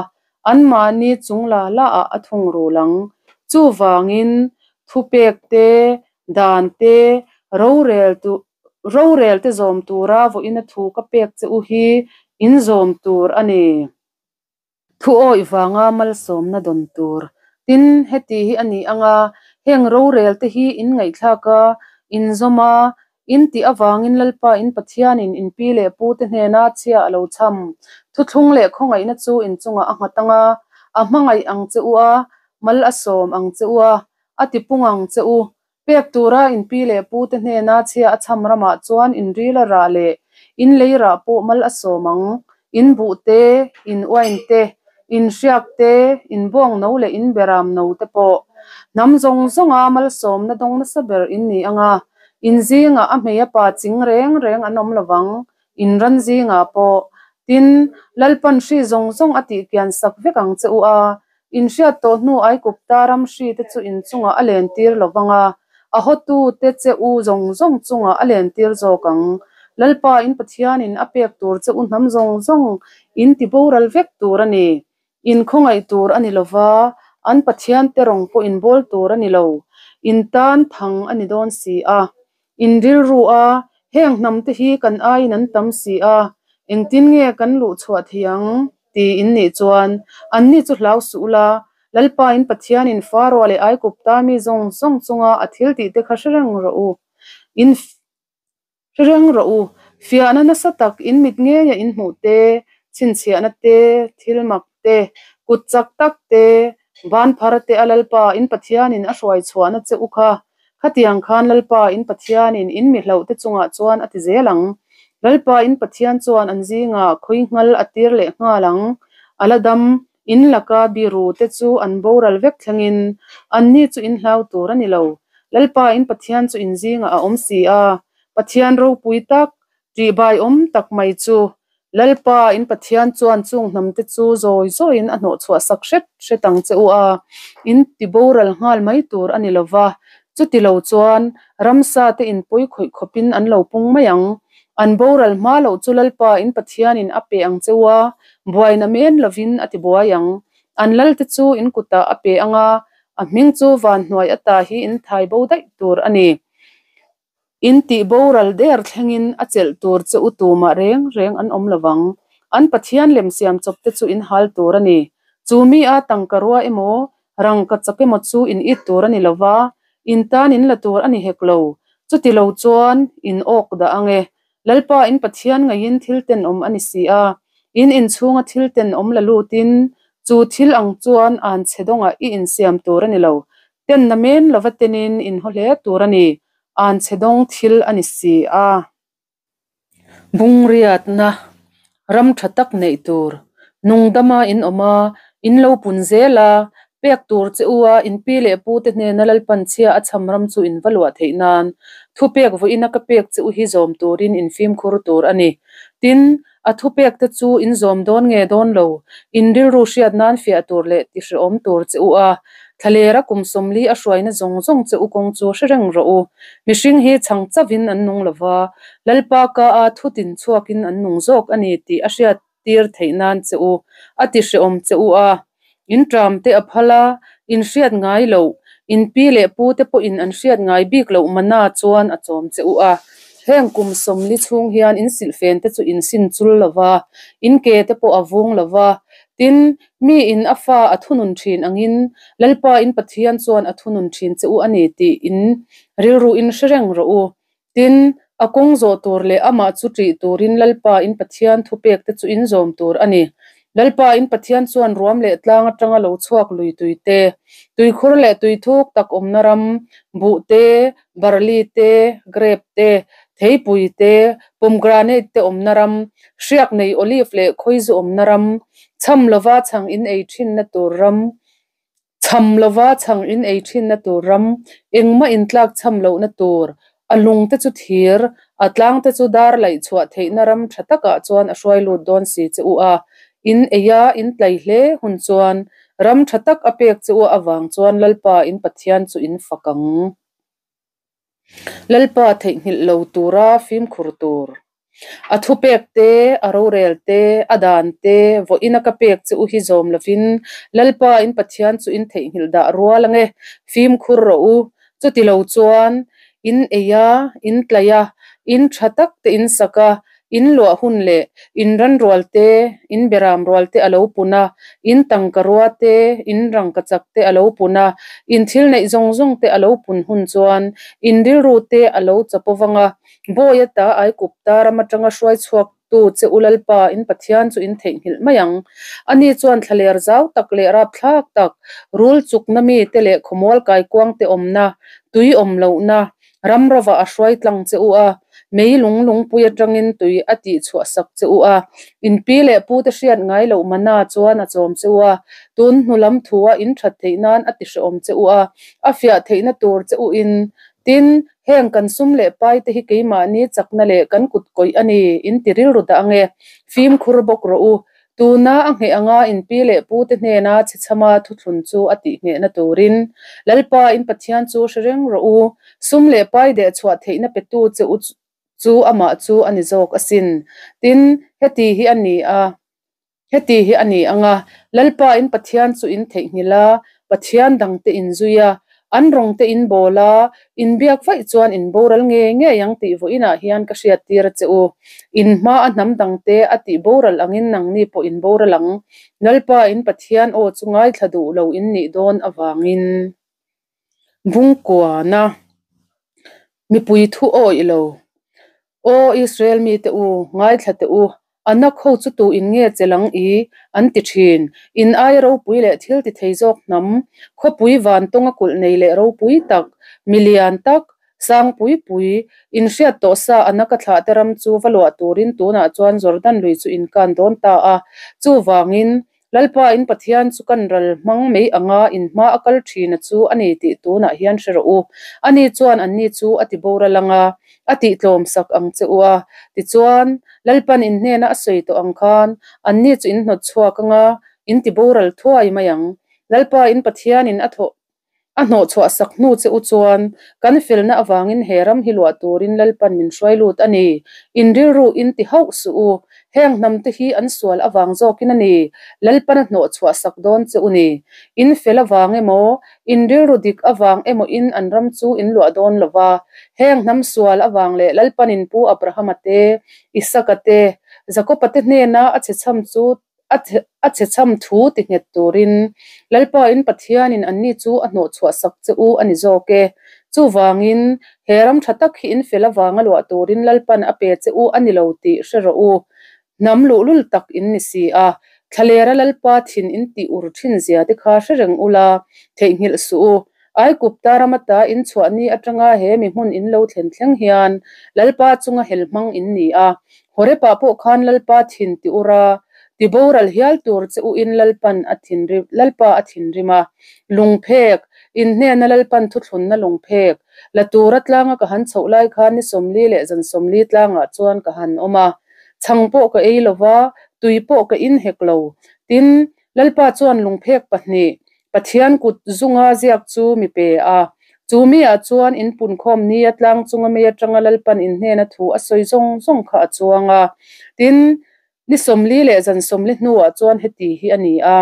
anmahni chung la la ah a thungrul ang. Chuvangin, thupek te, dan te, rorel tu Rorel te zawm tura vawiina thu ka pek che u hi in zawm tur a ni. Thu awih vanga malsawmna dawn tur. Tin, heti hi a ni ang a, heng rorel te hi in ngaihthlak a, in zawm a, in tih avangin Lalpa in Pathianin in pi leh pu te hnena chhia a lo cham. Thuthlung leh khawngaihna chu in chungah a nghat ang a, a hmangaih ang che u a, mal a sawm ang che u a, a tipung ang che u. Pek tura in pi leh pu te hnena chhia a cham ramah chuan in ril a rah leh in lei rah pawh mal a sawm ang. In buh te, in uain te, in hriak te, in bawng no leh in beram no te pawh hnam zawng zawnga malsawmna dawng nasa ber in ni ang a, in zingah a hmei a pa ching reng reng an awm lovang, in ran zingah pawh. Tin, Lalpan hri zawng zawng a tihkian sak vek ang che u a, In hriat tawh hnu Aikupta ram hri te chu in chungah a len tir lo vang a, a hawtu te che u zawng zawng chungah a len tir zawk ang. Lalpa in Pathianin a pek tur che u hnam zawng zawng in ti boral vek tur a ni. In khawngaih tur a ni lo va, an Pathian te rawng pawh in bawl tur a ni lo. In tan thang a ni dawn si a. In rilru a, heng hnam te hi kan aiin an tam si a, engtin nge kan luh chhuah thei ang? ti in nih chuan, anni chu hlau suh ula, Lalpa in Pathianin Faroa leh Aikupta mi zawng zawng chunga a thil tih te kha hre reng rawh u. In hre reng rawh u. Fiahna nasa tak in mit ngeia in hmuh te, chhinchhiahna te, thil mak te, kut chak tak te, ban phar te a Lalpa in Pathianin a hruai chhuahna che u kha. Khatiang khan Lalpa in Pathianin in mi hlauhte chungah chuan a ti zel ang. Lalpa in Pathian chuan an zingah khawinghal a tir leh nghal ang. A la dam, in laka biru te chu an boral vek thlengin anni chu in hlau tur a ni lo. Lalpa in Pathian chu in zingah a awm si a, Pathian ropui tak, ṭihbaiawm tak mai chu. Lalpa in Pathian chuan chung hnamte chu zawi zawiin a hnawhchhuah sak hret hret ang che u a, in ti boral nghal mai tur a ni lo va, chuti lo chuan ramsa te in pawi khawih khawpin an lo pung mai ang. An boral hma loh chu Lalpa in Pathianin a pe ang che u a, buaina men lovin a ti buai ang. An lalte chu in kutah a pe ang a, a hming chu van hnuai ata hi in thai bo daih tur a ni. In tih boral der thlengin a chelh tur che u tumah reng reng an awm lovang. An Pathian lem siam chawp te chu in hal tur a ni. Chu mi a tangka rua emaw, rangka chak emaw chu in it tur a ni lova, in tan in la tur a ni hek lo. Chuti lo chuan in awk dah ang e. Lalpa in Pathian ngaiin thil tenawm a ni si a, in inchhunga thil tenawm la lutin chu thil ang chuan an chhe dawngah i insiam tur a ni lo. Tenna men lova tenin in haw hle tur a ni, an chhe dawng thil a ni si a. Bungriatna ram tha tak neih tur, nungdama in awm a, in lo pun zel a, pek tur che u a, in pi leh pu te hnena Lalpan chhia a cham ram chu in va luah theih nan thupek vawiina ka pek che u hi zawm turin in fimkhur tur a ni. Tin, a thupek te chu in zawm dawn nge dawn lo, in rilru hriat nan fiah tur leh tihrehawm tur che u a, Thlalera kum 40 a hruaina zawng zawng che u kawng chu hre reng rawh u. Mihring hi chhang chauhin an nung lo va, Lalpa ka a thutin chhuakin an nung zawk a ni tih a hriat tir theih nan che u a ti hrehawm che u a. In ṭam te a phal a, in hriat ngai loh, in pi leh pu te pawhin an hriat ngai bik loh mana chuan a chawm che u a. Heng kum 40 chhung hian in silhfen te chu in sin chul lo va, in ke te pawh a vung lo va, tin, Mi in a fa a thunun thin angin Lalpa in Pathian chuan a thunun thin che u a ni tih in rilru in hre reng rawh u. Tin, a kawng zawh tur leh amah chu ṭih turin Lalpa in Pathian thupek te chu in zawm tur a ni. Lalpa in Pathian chuan ruam leh tlang atanga lo chhuak lui tui te, tuikhur leh tui thuk tak awmna ram, buh te, barli te, grep te, theipui te, pomegranate te awmna ram, hriak nei olive leh khawizu awmna ram, cham lova chhang in ei thinna tur ram, cham lova chhang in ei thinna tur ram, engmah in tlak cham lohna tur, a lung te chu thir, a tlang te chu dar laih chhuah theihna ram tha takah chuan a hruai lut dawn si che u a, in ei a, in tlai hle hun chuan ram tha tak a pek che u avang chuan Lalpa in Pathian chu in fak ang. Lalpa theihnghilh lo tura fimkhur tur. A thupek te, a rorel te, a dan te, vawiina ka pek che u hi zawm lovin Lalpa in Pathian chu in theihnghilh dah rual ange, fimkhur rawh u. Chuti lo chuan in ei a, in tlaih a, in tha tak te in sak a, In luah hun leh in ran rual te, in beram rual te a lo pun a, in tangka rua te, in rangka chak te a lo pun a, in thil neih zawng zawng te a lo pun hun chuan in rilru te a lo chapo vang a, Bawi ata Aikupta ram atanga hruai chhuak tu che u Lalpa in Pathian chu in theihnghilh mai ang. Ani chuan thlaler zau tak leh rapthlak tak, rul chukna mi te leh khawmual kaikuang te awmna, tui awm lohna, Ram rovah a hruai tlang che u a, mei lung lungpui atangin tui a tih chhuah sak che u a, in pi leh pu te hriat ngai loh mana chuan a chawm che u a, tun hnu lam thua in that theih nan a ti hrehawm che u a, a fiah theihna tur che u in. Tin, heng kan sum leh pai te hi keimahni chakna leh kan kut kawih a ni, in ti rilru dah ange. Fimkhur bawk rawh u. Tuna a ngheh anga in pi leh pu te hnena chhechhama thuthlun chu a tih nghehna turin Lalpa in Pathian chu hre reng rawh u, sum leh pai deh chhuah theihna petu che u chu amah chu a ni zawk asin. Tin, heti hi a ni a, heti hi a ni anga Lalpa in Pathian chu in theihnghilh a, Pathian dangte in zui a, an rawngte in bawl a, in biak vaih chuan in boral ngei ngei ang tih vawiinah hian ka hriattir a che u. In hma a hnam dangte a tih boral angin nangni pawh in boral ang. Lalpa in Pathian aw chu ngaithla duh lo in nih dawn avangin Bungkuana mipui thu awih lo. Aw Israel mite u, ngaithla teh u, Anak ho chu tu in nge che lang i? an ti thin. In aia ropui leh thil ti thei zawk hnam, khawpui vantawnga kulh nei leh ropui tak, mi lian tak, sang pui pui, in hriat tawh sa Anaka thlahte ram chu va luah turin tunah chuan Jordan lui chu in kan dawn ta a. Chuvangin, Lalpa in Pathian chu kan ral hmang mai anga in hma a kal thina chu a ni tih tunah hian hre rawh u. Ani chuan anni chu a ti boral anga a tihtlawm sak ang che u a. Tichuan, Lalpan in hnena a sawi tawh ang khan anni chu in hnawt chhuak anga in ti boral thuai mai ang. Lalpa in Pathianin a thawh A hnawhchhuah sak hnu che u chuan, kan felna avangin he ram hi luah turin Lalpan min hruai lut a ni. In rilru in ti hauh suh u. Heng hnamte hi an sual avang zawkin a ni, Lalpan a hnawhchhuah sak dawn che u ni. In fel avang emaw, in rilru dik avang emawin an ram chu in luah dawn lo va. Heng hnam sual avang leh Lalpan in pu Abrahama te, Isaka te, Jakoba te hnena a chhechham chu A che cham thu ti nghet turin Lalpain Pathianin anni chu a hnawhchhuah sak che u a ni zawk e. Chuvangin, he ram tha tak hi in fel avanga luah turin Lalpan a pe che u a ni lo tih hre rawh u. Hnam luhlul tak in ni si a, thlalera Lalpa thin in tih ur thin zia te kha hre reng ula, theihnghilh suh u. Aikupta ram ata in chhuah ni atanga he mi hmun in lo thlen thleng hian Lalpa chunga hel hmang in ni a. Horepah pawh khan Lalpa thin ti ur a, ti boral hial tur che u in Lalpan a thinrim, Lalpa a thinrim a. Lungphek, in hnena Lalpan thuthlunna lungphek, la tura tlanga ka han chhoh lai khan ni 40 leh zan 40 tlangah chuan ka han awm a. Chhang pawh ka ei lo va, tui pawh ka in hek lo. Tin, Lalpa chuan lungphek pahnih, Pathian kut zunga ziak chu mi pe a. Chu miah chuan in punkhawm nia tlang chunga mei atanga Lalpan in hnena thu a sawi zawng zawng kha a chuang a. Tin, ni 40 leh zan 40 hnuah chuan heti hi a ni a.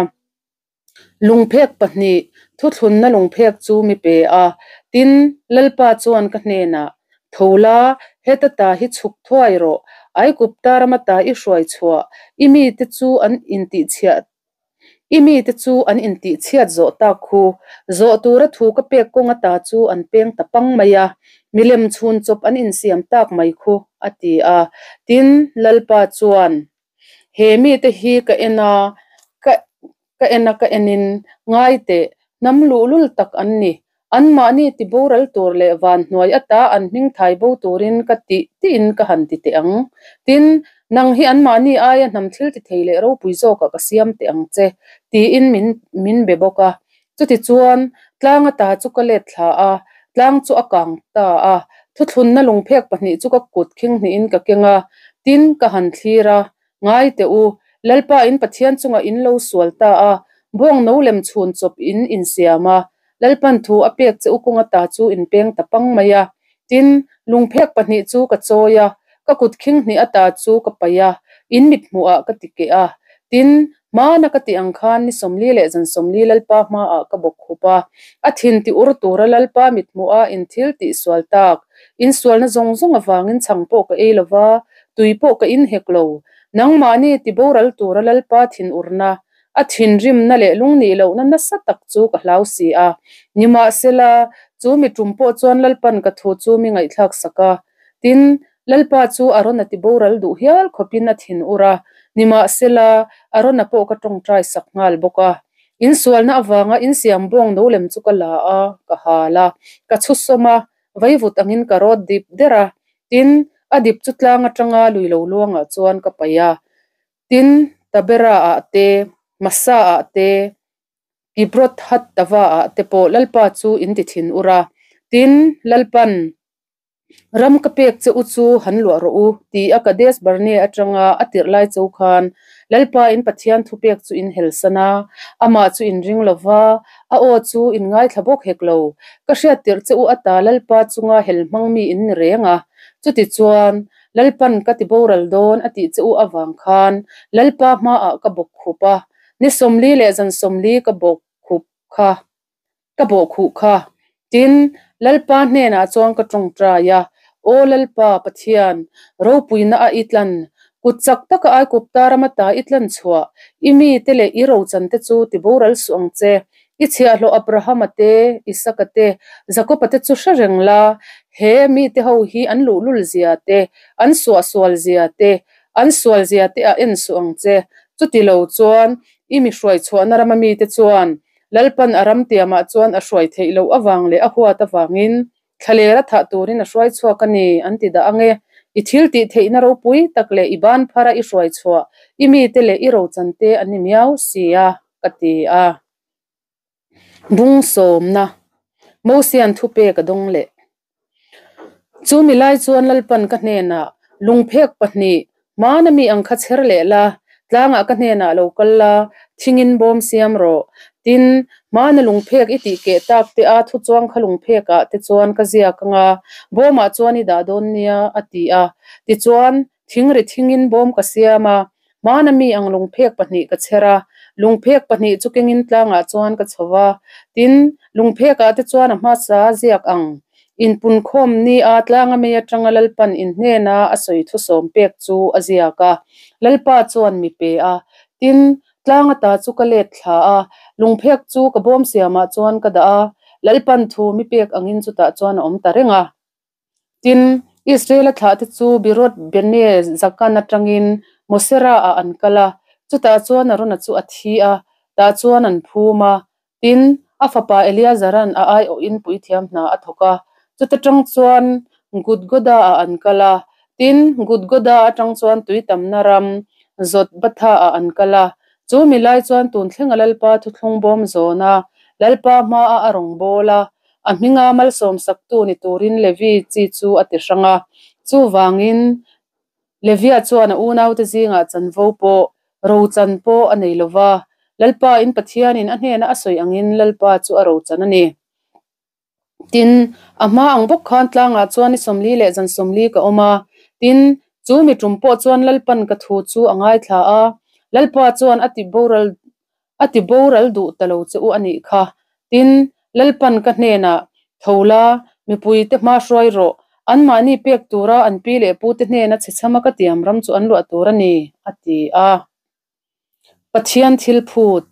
Lungphek pahnih, thuthlunna lungphek chu mi pe a. Tin, Lalpa chuan ka hnenah, Tho la, heta ta hi chhuk thuai rawh. Aigupta rama ta i hruai chhuah, i mite chu an intihchhiah I mite chu an intihchhiat zawh tak khu. Zawh tura thu ka pek kawng ata chu an peng ta pang mai a, milem chhun chawp an insiam tak mai khu, a ti a. Tin, Lalpa chuan, He mite hi ka en a, ka ka en a ka enin, ngai teh, hnam luhlul tak an ni. Anmahni ti boral tur leh van hnuai ata an hming thai bo turin ka tih tiin ka han ti teh ang. Tin, nang hi anmahni aia hnam thil ti thei leh ropui zawkah ka siam teh ang che, tiin min min be bawk a. Chutichuan, tlang ata chu ka let thla a, tlang chu a kang ta a. Thuthlunna lungphek pahnih chu ka kut khing hnihin ka keng a, tin, ka han thlir a, Ngai teh u, Lalpa in Pathian chungah in lo sual ta a, bawng no lem chhun chawp in insiam a, Lalpan thu a pek che u kawng ata chu in peng ta pang mai a. Tin, lungphek pahnih chu ka chawi a, ka kut khing hnih ata chu ka paih a, in mit hmuhah ka ti keh a. Tin, hmana ka tih ang khan ni 40 leh zan 40 Lalpa hmaah ka bawk khup a, a thin ti ur tura Lalpa mit hmuha in thil tih sual tak, in sualna zawng zawng avangin chhang pawh ka ei lo va, Tui pawh ka in hek lo. Nangmahni ti boral tura Lalpa thinurna, a thinrimna leh lungnih lohna nasa tak chu ka hlau si a. Nimahsela, chu mi tum pawh chuan Lalpan ka thu chu mi ngaihthlak sak a. Tin, Lalpa chu Arona ti boral duh hial khawpin a thinur a. Nimahsela, Arona pawh ka tawngtai sak nghal bawk a. Insualna avanga insiam bawng no lem chu ka la a, ka hal a, ka chhusawm a, vaivut angin ka rawt dip der a. Tin, a dip chu tlang atanga lui lo luangah chuan ka paih a. Tin, Tabera-ah te, Massa-ah te, Kibroth-hattava-ah te pawh Lalpa chu in ti thin ur a. Tin, Lalpan, Ram ka pek che u chu han luah rawh u, ti a Kadesh Barnea atanga a tirh lai cho khan Lalpa in Pathian thupek chu in helsan a, amah chu in ring lo va, a aw chu in ngaithla bawk hek lo. Ka hriat tirh che u ata Lalpa chunga hel hmang mi in ni reng a. Chutichuan, Lalpan ka ti boral dawn a tih che u avang khan Lalpa hmaah ka bawk khup a, ni 40 leh zan 40 ka bawk khup kha. Ka bawhkhuh kha. Tin, Lalpa hnenah chuan ka tawngtai a, Aw Lalpa, Pathian, ropuina a i tlan, kut chak taka Aikupta rama ta i tlan chhuah, i mite leh i rochan te chu ti boral suh ang che. I chhiahhlawh Abrahama te, Isaka te, Jakoba te chu hre reng la, he mite ho hi an luhlul zia te, an suahsual zia te, an sual zia te a en suh ang che. Chuti lo chuan i mi hruai chhuahna rama mite chuan Lalpan a ram tiamah chuan a hruai theih loh avang leh a huat avangin Thlaler a thah turin a hruai chhuak a ni, an ti dah ang e. I thil tih theihna ropui tak leh i ban phara i hruai chhuah, i mite leh i rochante an ni miau si a, ka ti a. Bung sawmna, Mosian thupek a dawng leh. Chu mi lai chuan Lalpan ka hnenah, Lungphek pahnih, hmana mi ang kha chher leh la, tlangah ka hnenah lo kal la, thingin bawm siam rawh. Tin, hmana lungphek i tih keh tak te a thu chuang kha lungphekah te chuan ka ziak anga bawmah chuan i dah dawn nia, a ti a. Tichuan, thingri thingin bawm ka siam a, hmana mi ang lungphek pahnih ka chher a, lungphek pahnih chu kengin tlangah chuan ka chho va. Tin, lungphekah te chuan a hmasa ziak ang Inpunkhawm ni a tlanga mei atanga Lalpan in hnena a sawi thusawm pek chu a ziak a, Lalpa chuan mi pe a. Tin, tlanga ta chu ka let thla a, lungphek chu ka bawm siamah chuan ka dah a, Lalpan thu mi pek angin chutah chuan a awm ta reng a. Tin, Israela thlahte chu Birot Bene Zakan atangin Mosera-ah an kal a, chutah chuan Arona chu a thi a, tah chuan an phum a. Tin, a fapa Eleazaran a aiawhin puithiam hna a thawk a, chuta tang chuan Gudgoda-ah an kal a. Tin, Gudgoda atang chuan tui tamna ram Zotbatha-ah an kal a. Chu mi lai chuan tun thlenga Lalpa thuthlung bawm zawn a, Lalpa hmaah a rawn bawl a, a hminga malsawm saktu ni turin Levi chi chu a ti hrang a. Chuvangin, Levia chuan a unaute zingah chanvo pawh, rochan pawh a nei lo va, Lalpa in Pathianin a hnena a sawi angin Lalpa chu a rochan a ni. Tin, a hma ang bawk khan tlangah chuan ni 40 leh zan 40 ka awm a. Tin, chu mi tum pawh chuan Lalpan ka thu chu a ngaithla a, Lalpa chuan a ti boral a ti boral duh ta lo che u a nih kha. Tin, Lalpan ka hnenah, Tho la, mipuite hma hruai rawh, anmahni pek tura an pi leh pute hnena chhechhama ka tiam ram chu an luah tur a ni, a ti a. Pathian thil phut.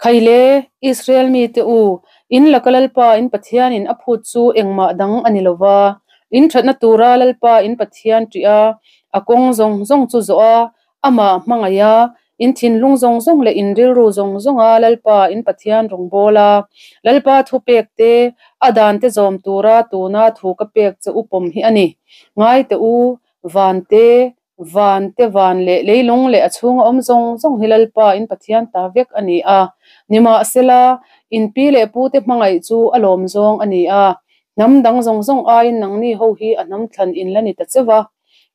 Khaile, Israel mite u, in laka Lalpa in Pathianin a phut chu engmah dang a ni lo va, in thatna tura Lalpa in Pathian ṭih a, a kawng zawng zawng chu zawh a, Amah hmangaih a, in thinlung zawng zawng leh in rilru zawng zawnga Lalpa in Pathian rawngbâwl a, Lalpa thupek te, a dan te zawm tura tuna thu ka pek che u pawm hi a ni. Ngai teh u, van te, van te van leh leilung leh a chhunga awm zawng zawng hi Lalpa in Pathian ta vek a ni a. Nimahsela, in pi leh pu te hmangaih chu a lawm zawng a ni a, hnam dang zawng zawng aiin nangni ho hi a hnam thlan in la ni ta cheu a.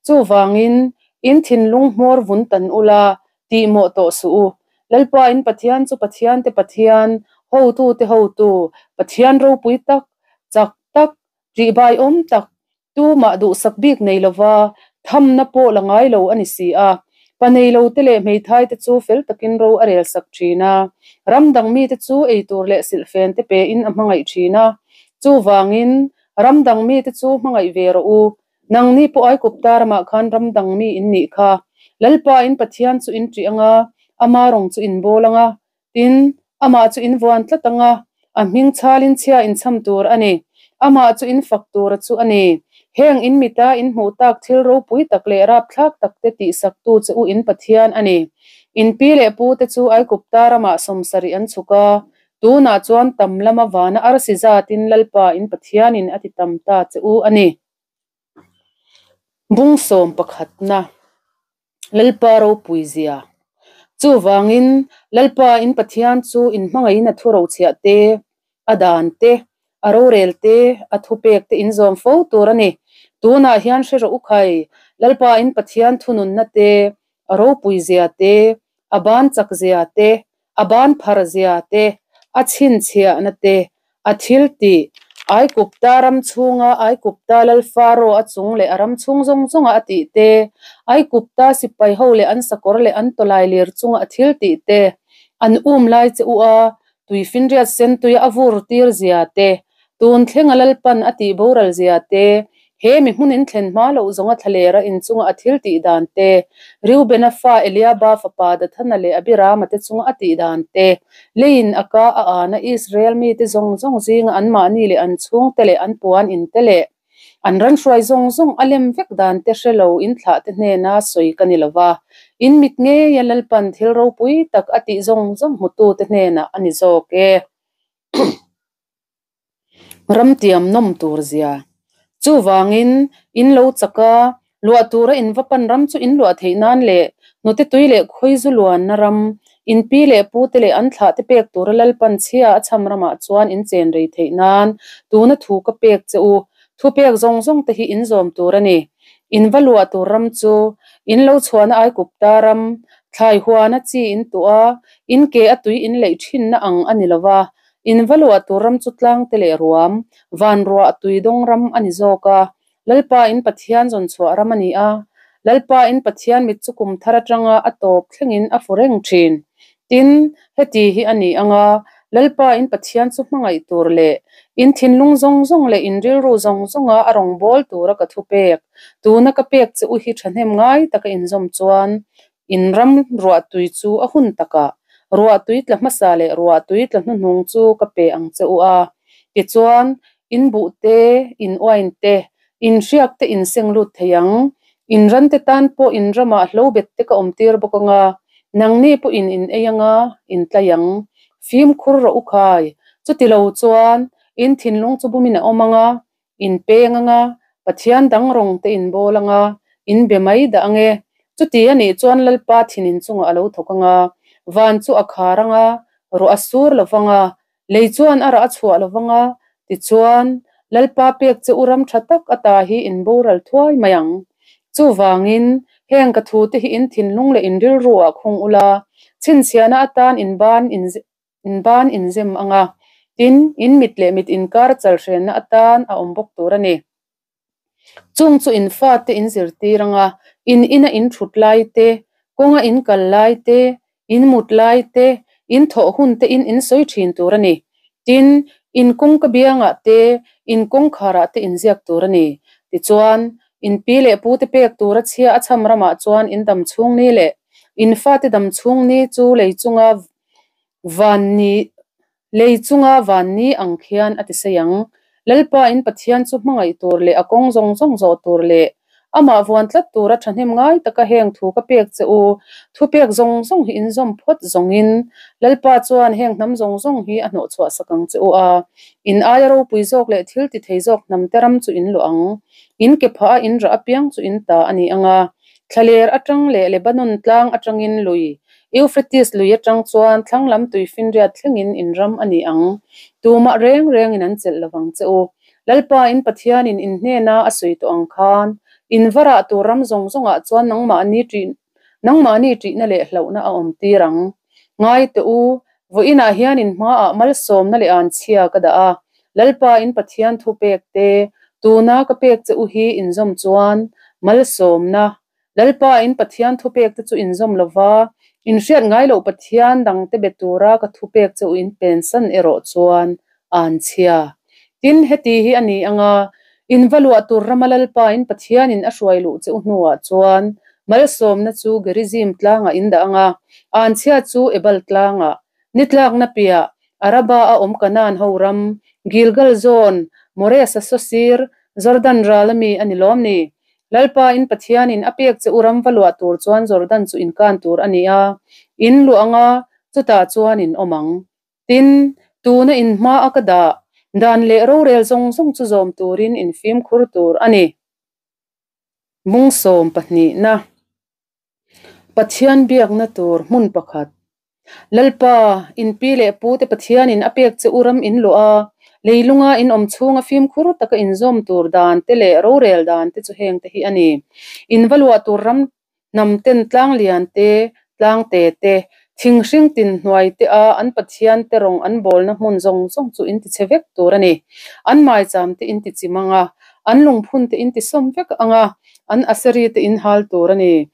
Chuvangin, in thinlung hmawr vun tan ula, tih mawh tawh suh u. Lalpa in Pathian chu Pathiante Pathian, hotute hotu, Pathian ropui tak, chak tak, ṭihbaiawm tak, tumah duhsak bik nei lova thamna pawh la ngai lo a ni si a. Pa nei lote leh hmeithaite chu fel takin ro a relsak ṭhin a, ram dang mite chu eitur leh silhfente pein a hmangaih ṭhin a. Chuvangin, ram dang mite chu hmangaih ve rawh u, Nangni pawh Aigupta ramah khan ram dang mi in nih kha. Lalpa in Pathian chu in ṭih ang a, ama rawng chu in bawl ang a, tin, amah chu in vuan tlat ang a, a hming chhalin chhia in cham tur a ni. Amah chu in fak tura chu a ni. Heng in mita in hmuh tak thil ropui tak leh rapthlak tak te tihsaktu che u in Pathian a ni. In pi leh pu te chu Aigupta ramah 70 an chhuk a, Tunah chuan tam lama vana arsi zatin Lalpa in Pathianin a ti tam ta che u a ni. Bung sawm pakhatna, Lalpa ropui zia. Chuvangin Lalpa in Pathian chu in hmangaihin a thurochhiah te, a dan te, a rorel te, a thupek te in zawm fo tur a ni. Tunah hian hre rawh u khai, Lalpa in Pathian thununna te, a ropui zia te, a ban chak zia te, a ban phar zia te, a chhinchhiahna te, a thil tih, Aigupta ram chhunga Aigupta lal Faro a chung leh a ram chhung zawng zawnga a tih te, Aigupta sipai ho leh an sakawr leh an tawlai lir chunga a thil tih te, an um lai che u a, tuifinriat sen tuia a vur tir zia te, tun thlenga Lalpan a tih boral zia te, He mi hmun in thlen hma loh zawnga thlalera in chunga a thil tih dan te, Reubena fa Eliaba fapa Dathana leh Abirama te chunga a tih dan te, leiin a ka a ana Israel mite zawng zawng zinga anmahni leh an chhungte leh an puan in te leh an ran hruai zawng zawng a lem vek dan te hre lo in thlah te hnena sawi ka ni lo va, in mit ngeia Lalpan thil ropui tak a tih zawng zawng hmutute hnenah a ni zawk e. Ramtiam nawm tur zia. Chuvangin, in lo chak a, luah tura in va pan ram chu in luah theih nan leh hnute tui leh khawizu luanna ram, in pi leh pute leh an thlahte pek tura Lalpan chhia a cham ramah chuan in chen rei theih nan tuna thu ka pek che u. Thupek zawng zawng te hi in zawm tur a ni. In va luah tur ram chu in lo chhuahna Aikupta ram, thlai huana chi in tuah a, in ke a tui in leih thinna ang a ni lo va, In va luah tur ram chu tlang te leh ruam, van ruah tui dawng ram a ni zawk a, Lalpa in Pathian zawn chhuah ram a ni a, Lalpa in Pathian mit chu kum thar atanga a tawp thlengin a fu reng thin. Tin, heti hi a ni ang a, Lalpa in Pathian chu hmangaih tur leh in thinlung zawng zawng leh in rilru zawng zawnga a rawngbâwl tura ka thupek, tuna ka pek che u hi thahnem ngai taka inzawm chuan In ram ruahtui chu a hun takah ruahtui tla hmasa leh ruahtui tla hnuhnung chu ka pe ang che u a. Tichuan, in buh te, in uain te, in hriak te in seng lut thei ang. In ran te tan pawh in ramah hlo bet te ka awm tir bawk ang a, nangni pawhin in ei ang a, in tlai ang. Fimkhur rawh u khai. Chuti lo chuan, in thinlung chu bumin a awm ang a, In peng anga, Pathian dang rawng te in bawl anga, in be mai dah ange. Chuti a nih chuan Lalpa thin in chungah a lo thawk anga, van chu a khar anga, ruah a sur lo vanga, lei chuan a rah a chhuah lo vanga, tichuan Lalpa pek che u ram tha tak ata hi in boral thuai mai ang. Chuvangin, heng ka thute hi in thinlung leh in rilru ah khung ula, chhinchhiahna atan in ban in In ban inzem ang a, tin, in mit leh mit inkar chalhrenna atan a awm bawk tur a ni. Chung chu in fate in zirtir ang a, in ina in thut lai te, kawnga in kal lai te, in mut lai te, in thawh hun te in in sawi thin tur a ni. Tin, in kawngka biangah te, in kawngkharah te in ziak tur a ni. Tichuan, in pi leh pute pek tura chhia a cham ramah chuan in dam chhung ni leh in fate dam chhung ni chu lei chunga Van ni, lei chunga van ni ang khian a ti sei ang. Lalpa in Pathian chu hmangaih tur leh a kawng zawng zawng zawh tur leh amah vuan tlat tura thahnem ngai taka heng thu ka pek che u. Thupek zawng zawng hi in zawm phawt zawngin Lalpa chuan heng hnam zawng zawng hi a hnawhchhuah sak ang che u a. In aia ropui zawk leh thil ti thei zawk hnam te ram chu in luah ang. In ke phah a in rah apiang chu in ta a ni ang a. Thlaler atang leh Lebanon tlang atangin lui Euphrates lui atang chuan thlang lam tui finriat thlengin in ram a ni ang. Tumah reng rengin an chelh lovang che u. Lalpa in Pathianin in hnena a sawi tawh ang khan, in va rah tur ram zawng zawngah chuan nangmahni ṭih nangmahni ṭihna leh hlauhna a awm tir ang. Ngai teh u, vawiinah hian in hmaah malsawmna leh anchhia ka dah a, Lalpa in Pathian thupek te, tuna ka pek che u hi inzawm chuan malsawmna Lalpa in Pathian thupek te chu inzawm lova, in hriat ngai loh Pathian dangte be tura ka thupek che u in pensan erawh chuan an chhia. Tin, heti hi a ni ang a, in va luah tur rama Lalpa in Pathianin a hruai luh che u hnuah chuan malsawmna chu Gerizim tlangah in dah ang a, an chhia chu Ebal tlangah, nitlakna piah, Araba a awm Kanaan ho ram, Gilgal zawn, Moresa sawsir, Jordan ral ami a ni lawm ni? Lalpa in Pathianin a pek che u ram va luah tur chuan Jordan chu in kan tur a ni a, in luah anga chutah chuan in awm ang. Tin, tuna in hma a ka dah dan leh rorel zawng zawng chu zawm turin in fimkhur tur a ni. Mung sawm pahnihna. Pathian biakna tur hmun pakhat. Lalpa, in pi leh pu te Pathianin a pek che u ram in luah a, leilunga in awm chhunga fimkhur taka inzawm tur dan te leh rorel dan te chu heng te hi a ni. In va luah tur ram hnam ten tlang lian te, tlang te te, thing hring tin hnuai te a an Pathian te rawng an bawlna hmun zawng zawng chu in ti chhe vek tur a ni. An maicham te in ti chim ang a, an lungphun te in ti sawm vek ang a, an aseri te in hal tur a ni.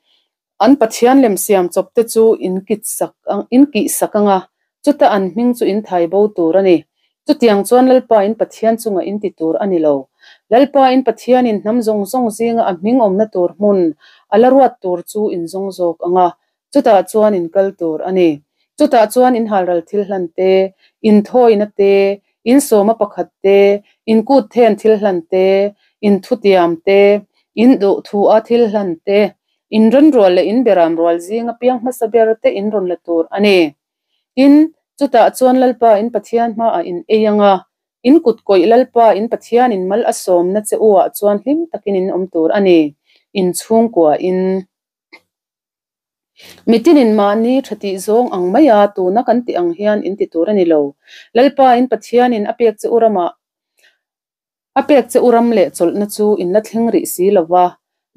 An Pathian lem siam chawp te chu in kit sak ang, in kih sak ang a, chuta an hming chu in thai bo tur a ni. Chutiang chuan Lalpa in Pathian chungah in ti tur a ni lo. Lalpa in Pathianin hnam zawng zawng zinga a hming awmna tur hmun a la ruat tur chu in zawng zawk ang a, chutah chuan in kal tur a ni. Chutah chuan in halral thil hlan te, in thawina te, in sawma pakhat te, in kut then thil hlan te, in thutiam te, in duhthua thil hlan te, in rawn rual leh in beram rual zinga piang hmasa ber te in rawn la tur a ni. Tin, chutah chuan Lalpa in Pathian hmaah in ei ang a, in kut kawih Lalpa in Pathianin mal a sawmna che u ah chuan hlim takin in awm tur a ni, in chhungkua in. Mitinin mahni tha tih zawng ang mai a, tuna kan tih ang hian in ti tur a ni lo. Lalpa in Pathianin a pek che u ramah A pek che u ram leh chawlhna chu in la thleng rih si lo va,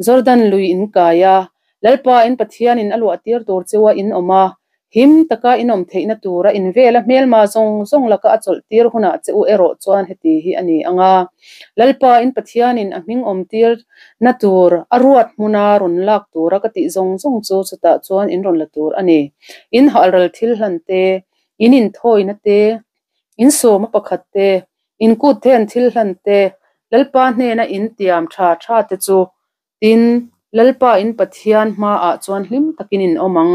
Jordan lui in kai a, Lalpa in Pathianin a luah tir tur cheu a in awm a, him taka in awm theihna tura in vela hmelma zawng zawng laka a chawlh tir hunah che u erawh chuan heti hi a ni ang a, Lalpa in Pathianin a hming awm tir na tur a ruat hmuna rawn lak tura ka tih zawng zawng chu chutah chuan in rawn la tur a ni. In halral thil hlan te, in inthawina te, in sawma pakhat te, In kut te an thil hlan te, Lalpa hnena in tiam tha tha te chu, tin, Lalpa in Pathian hmaah chuan hlim takin in awm ang.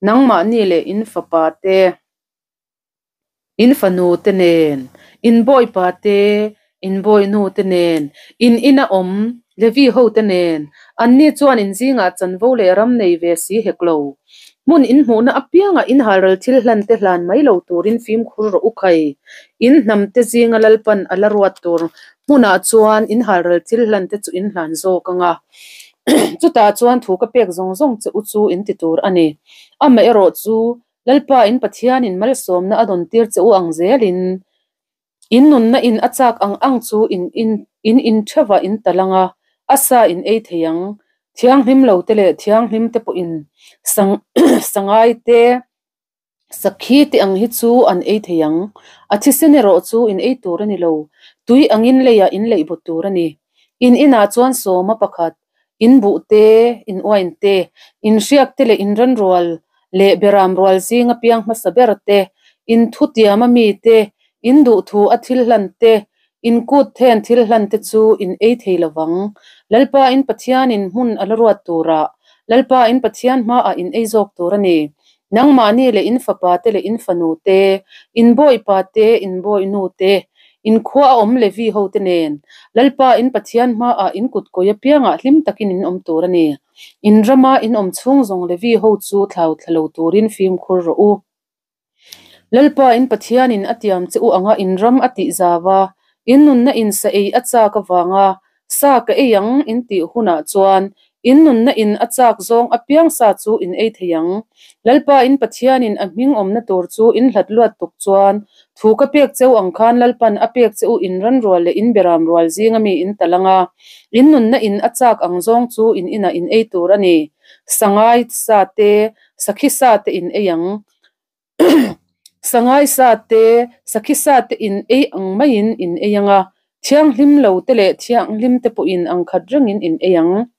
Nangmahni leh in fapa te, in fanu te nen, in bawipa te, in bawinu te nen, in ina awm Levi ho te nen, anni chuan in zingah chanvo leh ram nei ve si hek lo. Hmun in hmuhna apiangah in halral thil hlan te hlan mai lo turin fimkhur rawh u khai. In hnam te zinga Lalpan a la ruat tur hmunah chuan in halral thil hlan te chu in hlan zawk ang a. Chutah chuan thu ka pek zawng zawng che u chu in ti tur a ni. Amaherawhchu, Lalpa in Pathianin malsawmna a dawn tir che u ang zelin, In nunna in a chak ang ang chu in in in in theuh ah in tal ang a, a sa in ei thei ang. Thianghlim lo te leh thianghlim te pawh in sang sangai te, sakhi te ang hi chu an ei thei ang. A thisen erawh chu in ei tur a ni lo, tui angin leiah in leih baw tur a ni. In inah chuan sawma pakhat, in buh te, in uain te, in hriak te leh in ran rual leh beram rual zinga piang hmasa ber te, in thutiam a mi te, in duhthu a thil hlan te, in kut then thil hlan te chu in ei thei lo vang. Lalpa in Pathianin hmun a la ruat turah Lalpa in Pathian hmaah in ei zawk tur a ni. Nangmahni leh in fapa te leh in fanu te, in bawipa te, in bawinu te, in khua a awm Levi ho te nen, Lalpa in Pathian hmaah in kut kawi apiangah hlim takin in awm tur a ni. In rama in awm chhung zawng Levi ho chu thlau thla lo turin fimkhur rawh u. Lalpa in Pathianin a tiam che u anga in ram a tih zau a, in nunna in sa ei a chak avanga sa ka ei ang in tih hunah chuan in nunna in a chak zawng apiang sa chu in ei thei ang. Lalpa in Pathianin a hming awmna tur chu in hlat luat tuk chuan thu ka pek cheu ang khan Lalpan a pek che u in ran rual leh in beram rual zinga mi in tal anga in nunna in a chak ang zawng chu in inah in ei tur a ni. Sangai sa te, sakhi sa te in ei ang. Sangai sa te, sakhi sa te in ei ang maiin in ei ang a, thianghlim lo te leh thianghlim te pawhin ang khat rengin in ei ang.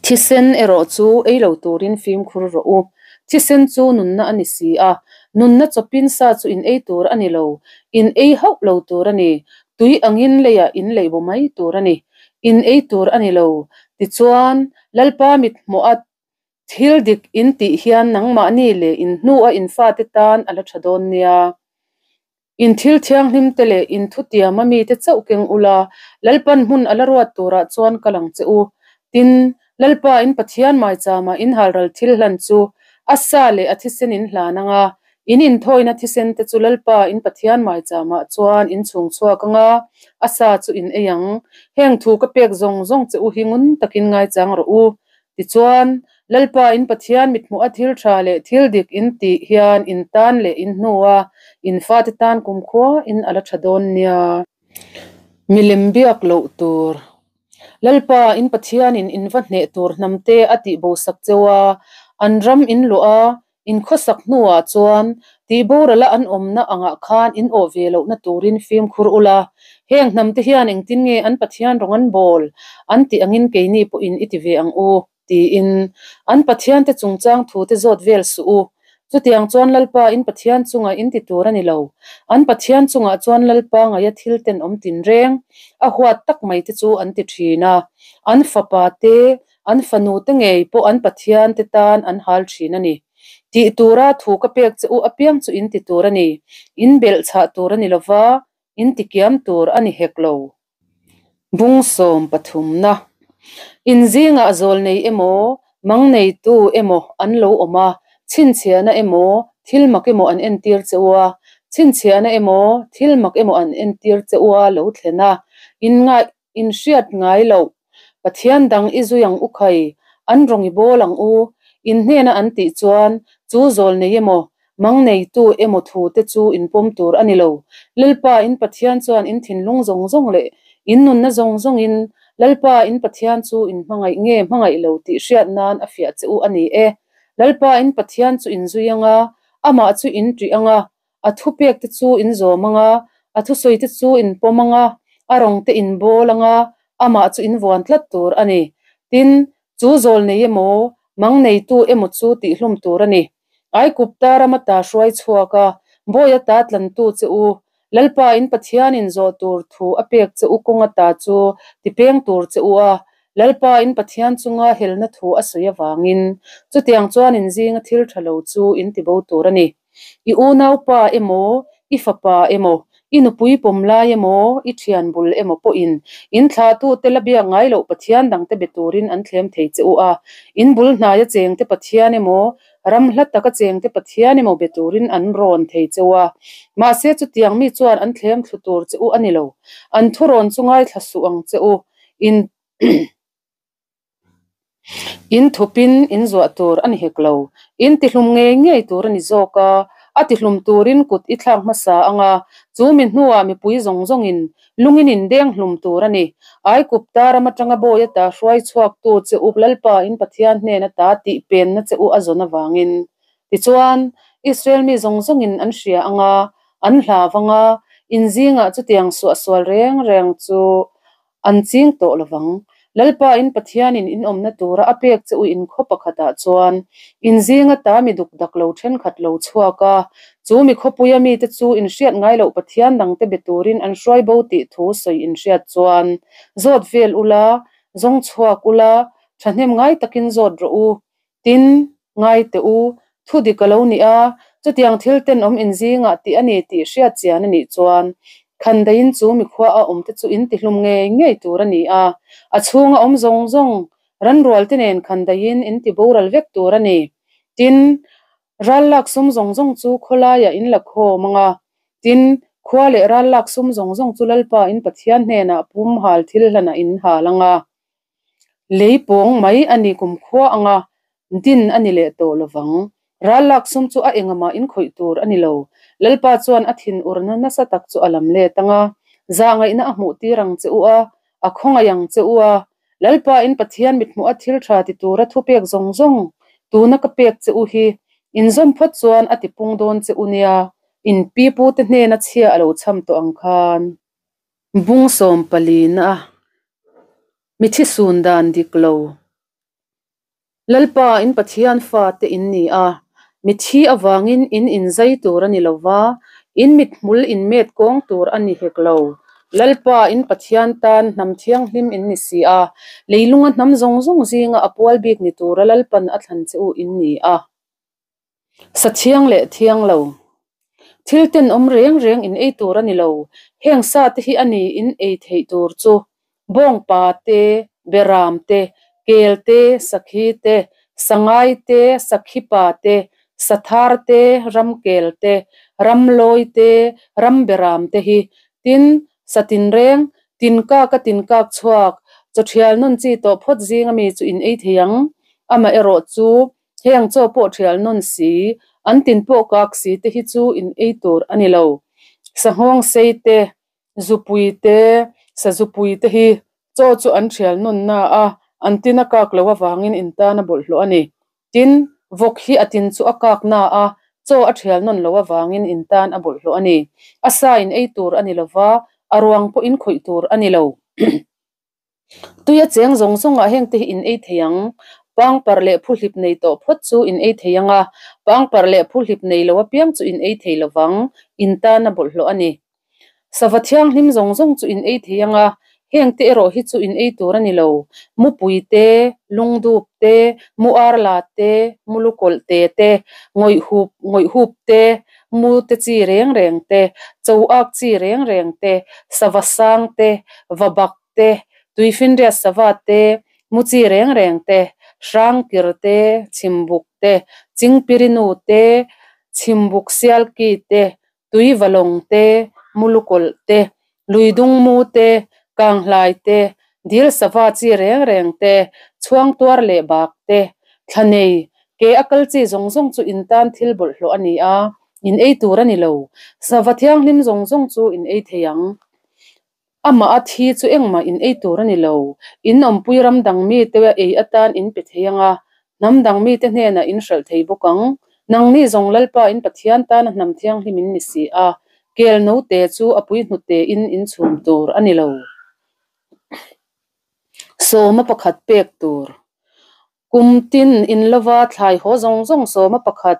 Thisen erawh chu ei lo turin fimkhur rawh u. Thisen chu nunna a ni si a, nunna chawpin sa chu in ei tur a ni lo, in ei hauh lo tur a ni. Tui angin leiah in leih baw mai tur a ni, in ei tur a ni lo. Tichuan, Lalpa mithmuh a Thil dik in tih hian nangmahni leh in hnua in fate tan a la tha dawn nia. In thil thianghlim te leh in thutiama mite chauh keng ula, Lalpan hmun a la ruat turah chuan ka lang che u. Tin, Lalpa in Pathian maichama in halral thil hlan chu a sa leh a thisen in hlan ang a, in inthawina thisen te chu Lalpa in Pathian maichama chuan in chhung chhuak ang a, a sa chu in ei ang. Heng thu ka pek zawng zawng che u hi ngun takin ngaichang rawh u. Tichuan, Lalpa in Pathian mithmuh a thil tha leh thil dik in tih hian in tan leh in hnua in fate tan kumkhua in a la tha dawn nia. Milem biak loh tur. Lalpa in Pathianin in va hneh tur hnamte a tih bosak cheu a, an ram in luah a, In khawsak hnuah chuan tihborala an awmna angah khan in awh ve lohna turin fimkhur ula, heng hnamte hian engtin nge an Pathian rawng an bawl an tih angin keini pawhin i ti ve ang u, tiin an Pathiante chungchang thute zawt vel suh u. Chutiang chuan Lalpa in Pathian chungah in ti tur a ni lo. An Pathian chungah chuan Lalpa ngaia thil tenawm tinreng a huat tak mai te chu an ti thin a. An fapa te, an fanu te ngei pawh an Pathian te tan an hal thin a ni. Tih tura thu ka pek che u apiang chu in ti tur a ni. In belh chhah tur a ni lova, in ti kiam tur a ni hek lo. Bung sawm pathumna, In zingah zawl nei emaw, mang neitu emaw an lo awm a, chhinchhiahna emaw, thil mak emaw an entir che u a, chhinchhiahna emaw, thil mak emaw an entir che u a lo thlen a, in ngaih in hriat ngai loh. Pathian dang i zui ang u khai, an rawng i bawl ang u, in hnena an tih chuan chu zawl nei emaw, Mang neitu emaw thu te chu in pawm tur a ni lo. Lalpa in Pathian chuan in thinlung zawng zawng leh in nunna zawng zawngin Lalpa in Pathian chu in hmangaih nge hmangaih lo tih hriat nan a fiah che u a ni e. Lalpa in Pathian chu in zui ang a, amah chu in ṭih ang a, a thupek te chu in zawm ang a, a thusawi te chu in pawm ang a, a rawng te in bawl ang a, amah chu in vuan tlat tur a ni. Tin, chu zawl nei emaw, mang neitu emaw chu tihhlum tur a ni. Aikupta rama ta hruai chhuak a, bawi ata tlantu che u, Lalpa in Pathianin zawh tur thu a pek che u kawng ata chu tipeng tur che u a, Lalpa in Pathian chunga helna thu a sawi avangin chutiang chuan in zinga thil tha lo chu in tibo tur a ni. I unaupa emaw, i fapa emaw, i nupui pawm lai emaw, i thian bul emaw pawhin in thlahtute la biak ngai loh Pathian dangte be turin an thlem thei che u a. In bul hnaia chengte Pathian emaw, ram hla taka chengte Pathian emaw be turin an rawn thei che u a. Mahse chutiang mi chuan an thlem thlu tur che u a ni lo. An thurawn chu ngaithla suh ang che u. In. In thupin in zuah tur a ni hek lo. In tihlum ngei ngei tur a ni zawk a, a tihlum turin kut i thlak hmasa ang a, chu mi hnuah mipui zawng zawngin lungin in deng hlum tur a ni. Aikupta ram atanga bawi ata hruai chhuaktu che u Lalpa in Pathian hnen ata tih penna che u a zawn avangin. Tichuan, Israel mi zawng zawngin an hria ang a, an hlav ang a, in zingah chutiang suahsual reng reng chu An ching tawh lovang. Lalpa in Pathianin in awmna tura a pek che u in khaw pakhatah chuan in zinga ta mi duk dak lo thenkhat lo chhuak a, chu mi khawpuia mite chu in hriat ngai loh Pathian dangte be turin an hruai bo tih thu sawi in hriat chuan zawt vel ula, zawng chhuak ula, thahnem ngai takin zawt rawh u. Tin, ngai teh u, thu dik a lo ni a, chutiang thil tenawm inzingah tih a ni tih hriat chian a nih chuan Khandaiin chu mikhua a awmte chu in tihlum ngei ngei tur a ni a, a chhunga awm zawng zawng ranrualte nen Khandaiin in ti boral vek tur a ni. Tin, ral lak sum zawng zawng chu khawlaiah in la khawm ang a, tin, khua leh ral lak sum zawng zawng chu Lalpa in Pathian hnenah pum hal thil hlanah in hal ang a. Lei pawng mai a ni kumkhua anga din a ni leh tawh lovang. Ral lak sum chu a engahmah inkhawih tur a ni lo. Lalpa chuan a thin urna nasa tak chu a lam let anga zahngaihna a hmuh tir ang che u a, a khawngaih ang che u a. Lalpa in Pathian mithmuha thil tha ti tura thupek zawng zawng tuna ka pek che u hi inzawm phawt chuan a tipung dawn che u nia, in pipute hnena chhia a lo cham tawh ang khan. Bung sawm palina mi thisun dan dik lo. Lalpa in Pathian fate in ni a, mi thi avangin in inzai tur a ni lo va, in mithmul in met kawng tur a ni hek lo. Lalpa in Pathian tan hnam thianghlim in ni si a, leilunga hnam zawng zawng zinga a pual bik ni tura Lalpan a thlan che u in ni a. Sa thiang leh thiang lo. Thil tenawm reng reng in ei tur a ni lo. Heng sa te hi a ni in ei theih tur chu bawngpa te, beram te, kel te, sakhi te, sangai te, sakhipa te, sathar te, ramkel te, ramlawi te, ramberam te hi. Tin, sa tinreng, tinkak a tinkak chhuak, chawthial nawn chi tawh phawt zinga mi chu in ei thei ang. Amaherawhchu, Heng chaw pawh thial nawn si, an tin pawh kak si te hi chu in ei tur a ni lo. Sanghawng sei te, zupui te, sazupui te hi chaw chu an thial nawn na a, an tin a kak lo avangin in tan a bawlhhlawh a ni. Tin, vawk hi a tin chu a kak na a, chaw a thial nawn lo avangin in tan a bawlhhlawh a ni. A sa in ei tur a ni lo va, a ruang pawh in khawih tur a ni lo. Tui a cheng zawng zawngah hengte hi in ei thei ang. Pangparh leh phuhlip nei tawh phawt chu in ei thei ang a, pangparh leh phuhlip nei lo apiang chu in ei thei lo vang, in tan a bawlhhlawh a ni. Sava thianghlim zawng zawng chu in ei thei ang a, hengte erawh hi chu in ei tur a ni lo, mupui te, lungdup te, mu arla te, mu lukawlh te te, ngawih hup ngawih hup te, mu te chi reng reng te, cho ak chi reng reng te, sava sang te, va bak te, tuifinriat sava te, mu chi reng reng te, hrangkir te, chhimbuk te, chingpirinu te, chhimbuk sialki te, tui valawng te, mulukawlh te, luidung mu te, kanghlai te, dil sava chi reng reng te, chhuangtuar leh bak te, thla nei, ke a kal chi zawng zawng chu in tan thil bawlhhlawh a ni a, in ei tur a ni lo. Sava thianghlim zawng zawng chu in ei thei ang. Amah a thi chu engmah in ei tur a ni lo. In awmpui ram dang mite ei atan in pe thei ang a, hnam dang mite hnenah in hralh thei bawk ang. Nangni zawng Lalpa in Pathian tana hnam thianghlim in ni si a, kel note chu a pui hnute in in chhum tur a ni lo. Sawma pakhat pek tur. Kum tin in lova thlai haw zawng zawng sawma pakhat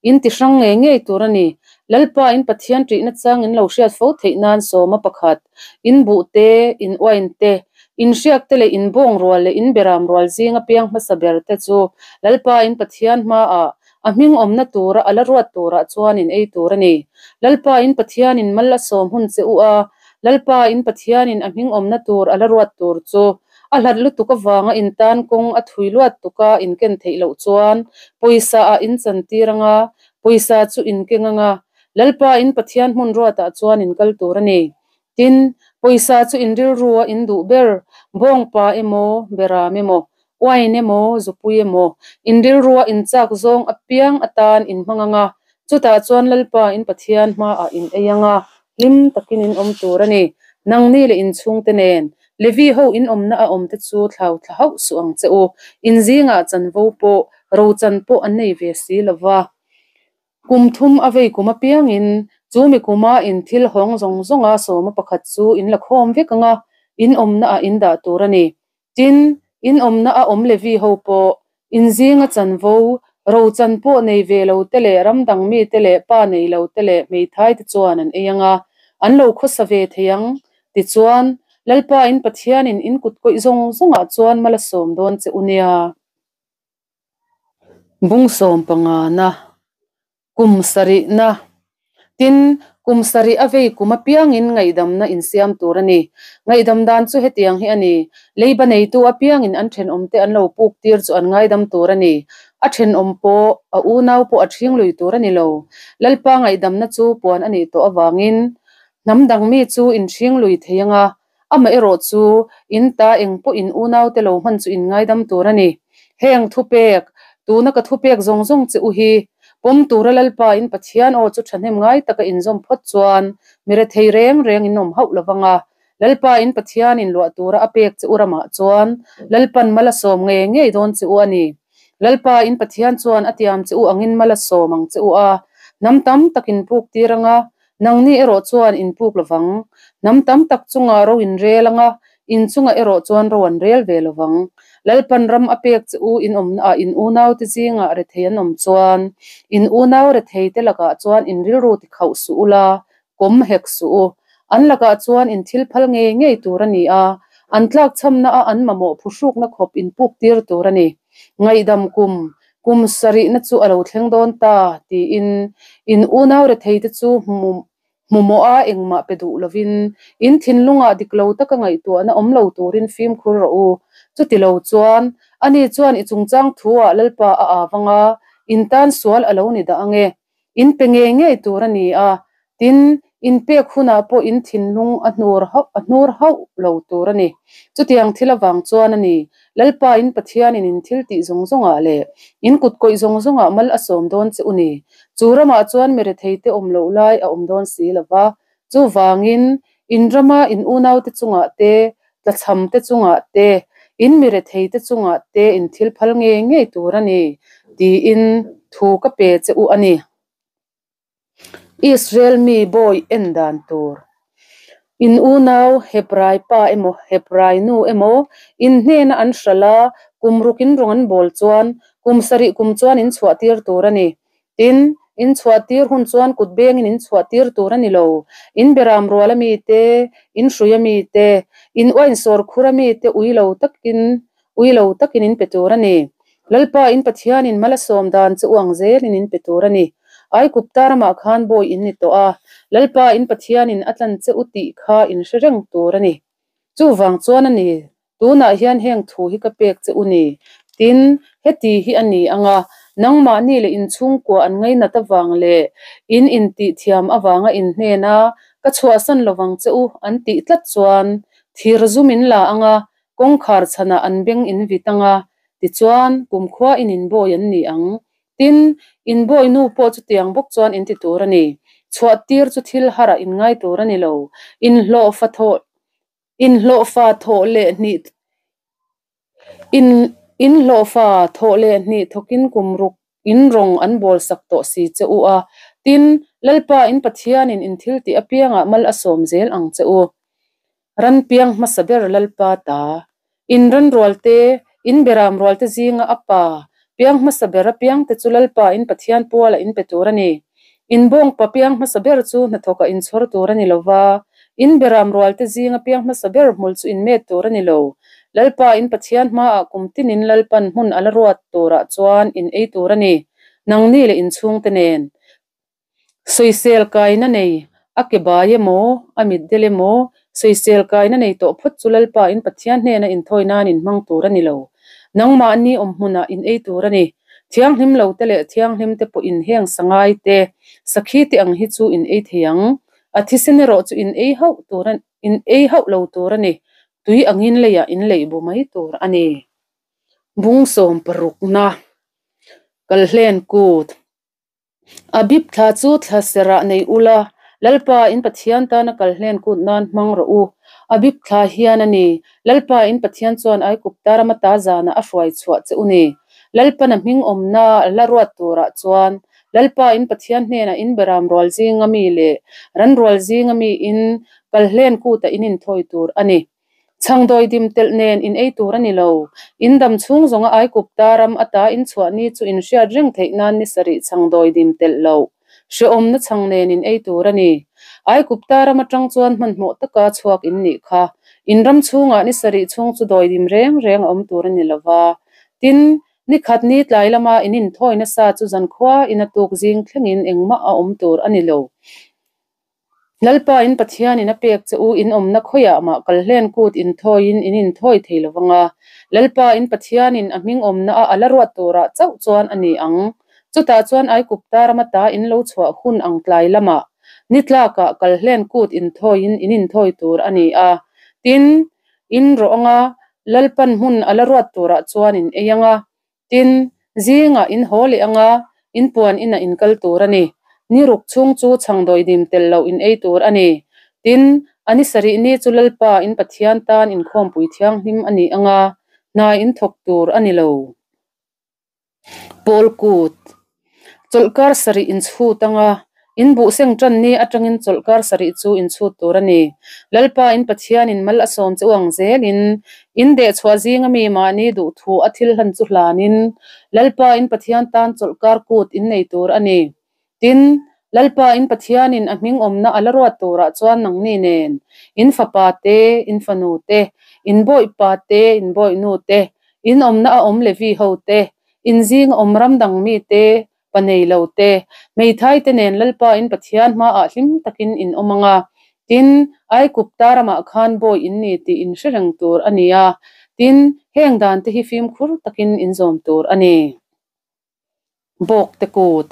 in ti hrang ngei ngei tur a ni. Lalpa in Pathian ṭihna chang in lo hriat fo theih nan sawma pakhat in buh te, in uain te, in hriak te leh in bawng rual leh in beram rual zinga piang hmasa ber te chu Lalpa in Pathian hmaah a hming awmna tura a la ruat turah chuan in ei tur a ni. Lalpa in Pathianin mal a sawm hun che u a, Lalpa in Pathianin a hming awmna tur a la ruat tur chu A hlat lutuk avanga in tan kawng a thui luat tuka in ken theih loh chuan pawisa ah in chan tir anga, pawisa chu in keng anga, Lalpa in Pathian hmun ruatah chuan in kal tur a ni. Tin, pawisa chu in rilru a in duh ber, bawngpa emaw, beram emaw, uain emaw, zupui emaw, in rilru a in chak zawng apiang atan in hmang anga, chutah chuan Lalpa in Pathian hmaah in ei anga, hlim takin in awm tur a ni. Nangni leh in chhungte nen Levi ho in awmna a awm te chu thlau thla hauh suh ang che u. In zingah chanvo pawh, rochan pawh an nei ve si lo va. Kum thum a vei kum apiangin chu mi kuma in thil hawng zawng zawnga sawma pakhat chu in la khawm vek anga in awmna ah in dah tur a ni. Tin, in awmna a awm Levi ho pawh, in zinga chanvo, rochan pawh nei ve lo te leh ram dang mite leh pa nei lo te leh hmeithai te chuan an ei anga an lo khawsa ve thei ang. Tichuan, Lalpa in Pathianin in kut kawih zawng zawngah chuan mal a sawm dawn che u nia. Bung sawm pangana, kum sarihna. Tin, kum sarih a vei kum apiangin ngaihdamna insiam tur a ni. Ngaihdam dan chu hetiang hi a ni, Leiba neitu apiangin an thenawmte an lo puk tir chu an ngaidam tur a ni. A thenawm pawh, a unau pawh a ṭhing lui tur a ni lo. Lalpa ngaihdamna chu puan a nih tawh avangin hnam dang mi chu inṭhing lui thei anga Amaherawh chu, in ta eng pawh in unaute lo hman chu in ngaidam tur a ni. Heng thupek, tuna ka thupek zawng zawng che u hi, pawm tura Lalpa in Pathian aw chu thahnem ngai taka inzawm phawt chuan mi rethei reng reng in awm hauh lo vang a, Lalpa in Pathian in luah tura a pek che u ramah chuan Lalpan mal a sawm ngei ngei dawn che u a ni. Lalpa in Pathian chuan a tiam che u angin mal a sawm ang che u a, hnam tam tak in puk tir ang a, Nangni erawh chuan in puk lovang. Hnam tam tak chungah ro in rel anga, in chungah erawh chuan ro an rel ve lovang. Lalpan ram a pek che u in awmnaah in unaute zingah rethei an awm chuan, in unau retheite lakah chuan in rilru ti khauh suh ula, kawm hek suh u. An lakah chuan in thil phal ngei ngei tur a ni a, an tlakchhamna a an mamawh phuhrukna khawp in puk tir tur a ni. Ngaihdam kum, Kum sarihna chu a lo thleng dawn ta, tiin in unau retheite chu hmu hmumawh a engmah pe duh lovin in thinlungah dik lo taka ngaihtuahna awm lo turin fimkhur rawh u. Chuti lo chuan, ani chuan i chungchang thuah Lalpa a avang a, in tan sual a lo ni dah ang e. In pe ngei ngei tur a ni a, tin, in pek hunah pawh in thinlung a hnur hauh a hnur hauh lo tur a ni. Chutiang thil avang chuan a ni, Lalpa in Pathianin in thil tih zawng zawngah leh in kut kawih zawng zawngah mal a sawm dawn che u ni. Chu ramah chuan mi retheite awm loh lai a awm dawn si lo va, chuvangin in rama in unaute chungah te, tlachhamte chungah te, in mi retheite chungah te in thil phal ngei ngei tur a ni, tiin thu ka pe che u a ni. Israel mi bawi en dan tur. In unau Hebrai pa emaw Hebrai nu emaw in hnena an hralh a, kum ruk in rawng an bawl chuan kum sarih kum chuan in chhuah tir tur a ni. Tin, in chhuah tir hun chuan kut bengin in chhuah tir tur a ni lo. In beram rual a mi te, in hrui a mi te, in uain sawr khur a mi te ui lo takin ui lo takin in pe tur a ni. Lalpa in Pathianin mal a sawm dan chu uang zelin in pe tur a ni. Aikupta ramah khan bawi in ni tawh a, Lalpa in Pathianin a tlan che u tih kha in hre reng tur a ni. Chuvang chuan a ni, tunah hian heng thu hi ka pek che u ni. Tin, heti hi a ni ang a, nangmahni leh in chhungkua an ngainat avang leh in intihthiam avanga in hnena ka chhuahsan lovang che u an tih tlat chuan thir zum in la ang a, Kawngkhar chhanah an beng in vit ang a, tichuan kumkhua in inbawi an ni ang. Tin, inbawi nu pawh chutiang bawk chuan in ti tur a ni. Chhuah tir chu thil harah in ngai tur a ni lo. Inhlawhfa thawh inhlawhfa thawh leh hnih in inhlawhfa thawh leh hnih thawkin kum ruk in rawng an bawl sak tawh si che u a. Tin, Lalpa in Pathianin in thil tih apiangah mal a sawm zel ang che u. Ran piang hmasa ber Lalpa ta. In ran rualte, in beram rualte zinga a pa piang hmasa ber apiangte chu Lalpa in Pathian pualah in pe tur a ni. In bawngpa piang hmasa ber chu hnathawkah in chhawr tur a ni lo va, in beram rualte zinga piang hmasa ber hmul chu in met tur a ni lo. Lalpa in Pathian hmaah kum tinin Lalpan hmun a la ruat turah chuan in ei tur a ni, nangni leh in chhungte nen. Sawisel kaina nei, a ke bai emaw, a mitdel emaw, sawisel kaina nei tawh phawt chu Lalpa in Pathian hnena inthawi nan in hmang tur a ni lo. Nangmahni awm hmunah in ei tur a ni. Thianghlim lo te leh thianghlim te pawh in heng sangai te, sakhi te ang hi chu in ei thei ang. A thisen erawh chu in ei hauh tur a in ei hauh lo tur a ni. Tui angin leiah in leih bu mai tur a ni. Bung sawm parukna, Kalhlen kut. Abib thla chu thla serah nei ula, Lalpa in Pathian tana kal hlen kut nan hmang rawh u. Abib thla hian a ni, Lalpa in Pathian chuan Aigupta rama ta zanah a hruai chhuah che u ni. Lalpan a hming awmna la ruat turah chuan Lalpa in Pathian hnenah in beram rual zinga mi leh ran rual zinga mi in kal hlen kutah in inthawi tur a ni. Chhangdawi dim telh nen in ei tur a ni lo. In dam chhung zawnga Aigupta ram ata in chhuah ni chu in hriat reng theih nan ni sarih chhangdawi dim telh loh hrehawmna chhang nen in ei tur a ni. Aigupta ram atang chuan hmanhmawh taka chhuak in nih kha. In ram chhungah ni sarih chhung chu dawi dim reng reng a awm tur a ni lo va. Tin, ni khat ni tlai lama in inthawi nasa chu zankhua in a tuk zing thlengin engmah a awm tur a ni lo. Lalpa in Pathianin a pek che u in awmna khawiah mah kalhlen kut inthawiin in inthawi thei lo vang a, Lalpa in Pathianin a hming awmna a a la ruat turah chauh chuan a ni ang. Chutah chuan Aigupta rama ta in lo chhuah hun ang tlai lamah ni tlakah kalhlen kut inthawiin in inthawi tur a ni a. Tin, in rawh ang a, Lalpan hmun a la ruat turah chuan in ei ang a, Tin, zingah in haw leh anga in puan inah in kal tur a ni. Ni ruk chhung chu chhangdawi dim tel loh in ei tur a ni. Tin, a ni sarih ni chu Lalpa in Pathian tan inkhawmpui thianghlim a ni anga hna in thawk tur a ni lo. Pawl kut. Chawlhkar sarih in chhut anga in buhseng tan ni atangin chawlhkar sarih chu in chhut tur a ni. Lalpa in Pathianin mal a sawm che u ang zelin in dehchhuah zinga mi mahni duhthu a thil hlan chu hlanin Lalpa in Pathian tan chawlhkar kut in nei tur a ni. Tin, Lalpa in Pathianin a hming awmna a la ruat turah chuan nangni nen, in fapa te, in fanu te, in bawihpa te, in bawihnu te, in awmna a awm Levi ho te, In zing awm ram dang mi te, pa nei lo te, hmeithai te nen Lalpa in Pathian hmaah hlim takin in awm ang a, tin, Aigupta ramah khan bawi in ni tih in hre reng tur a ni a, tin, heng dan te hi fimkhur takin in zawm tur a ni. Bawk te kut.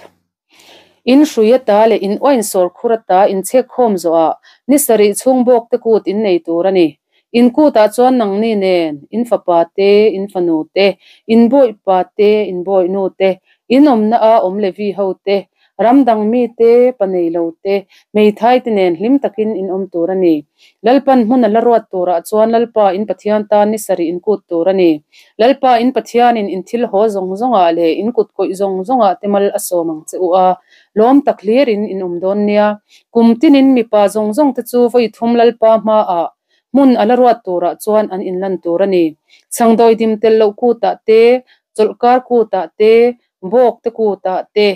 In hrui ata leh in uain sawr khur ata in chhek khawm zawhah ni sarih chhung bawk te kut in nei tur a ni. In kutah chuan nangni nen, in fapa te, in fanu te, in bawihpa te, in bawihnu te, in awmna a awm Levi ho te, Ram dang mite, pa nei lo te, hmeithai te nen hlim takin in awm tur a ni. Lalpan hmun a la ruat turah chuan Lalpa in Pathian tan ni sarih in kut tur a ni. Lalpa in Pathianin in thil haw zawng zawngah leh in kut kawih zawng zawngah te mal a sawm ang che u a, lawm tak hlirin in awm dawn nia. Kum tinin mipa zawng zawng te chu vawi thum Lalpa hmaah hmun a la ruat turah chuan an inlan tur a ni. Chhangdawi dim tel loh kutah te, chawlhkar kutah te, bawk te kutah te,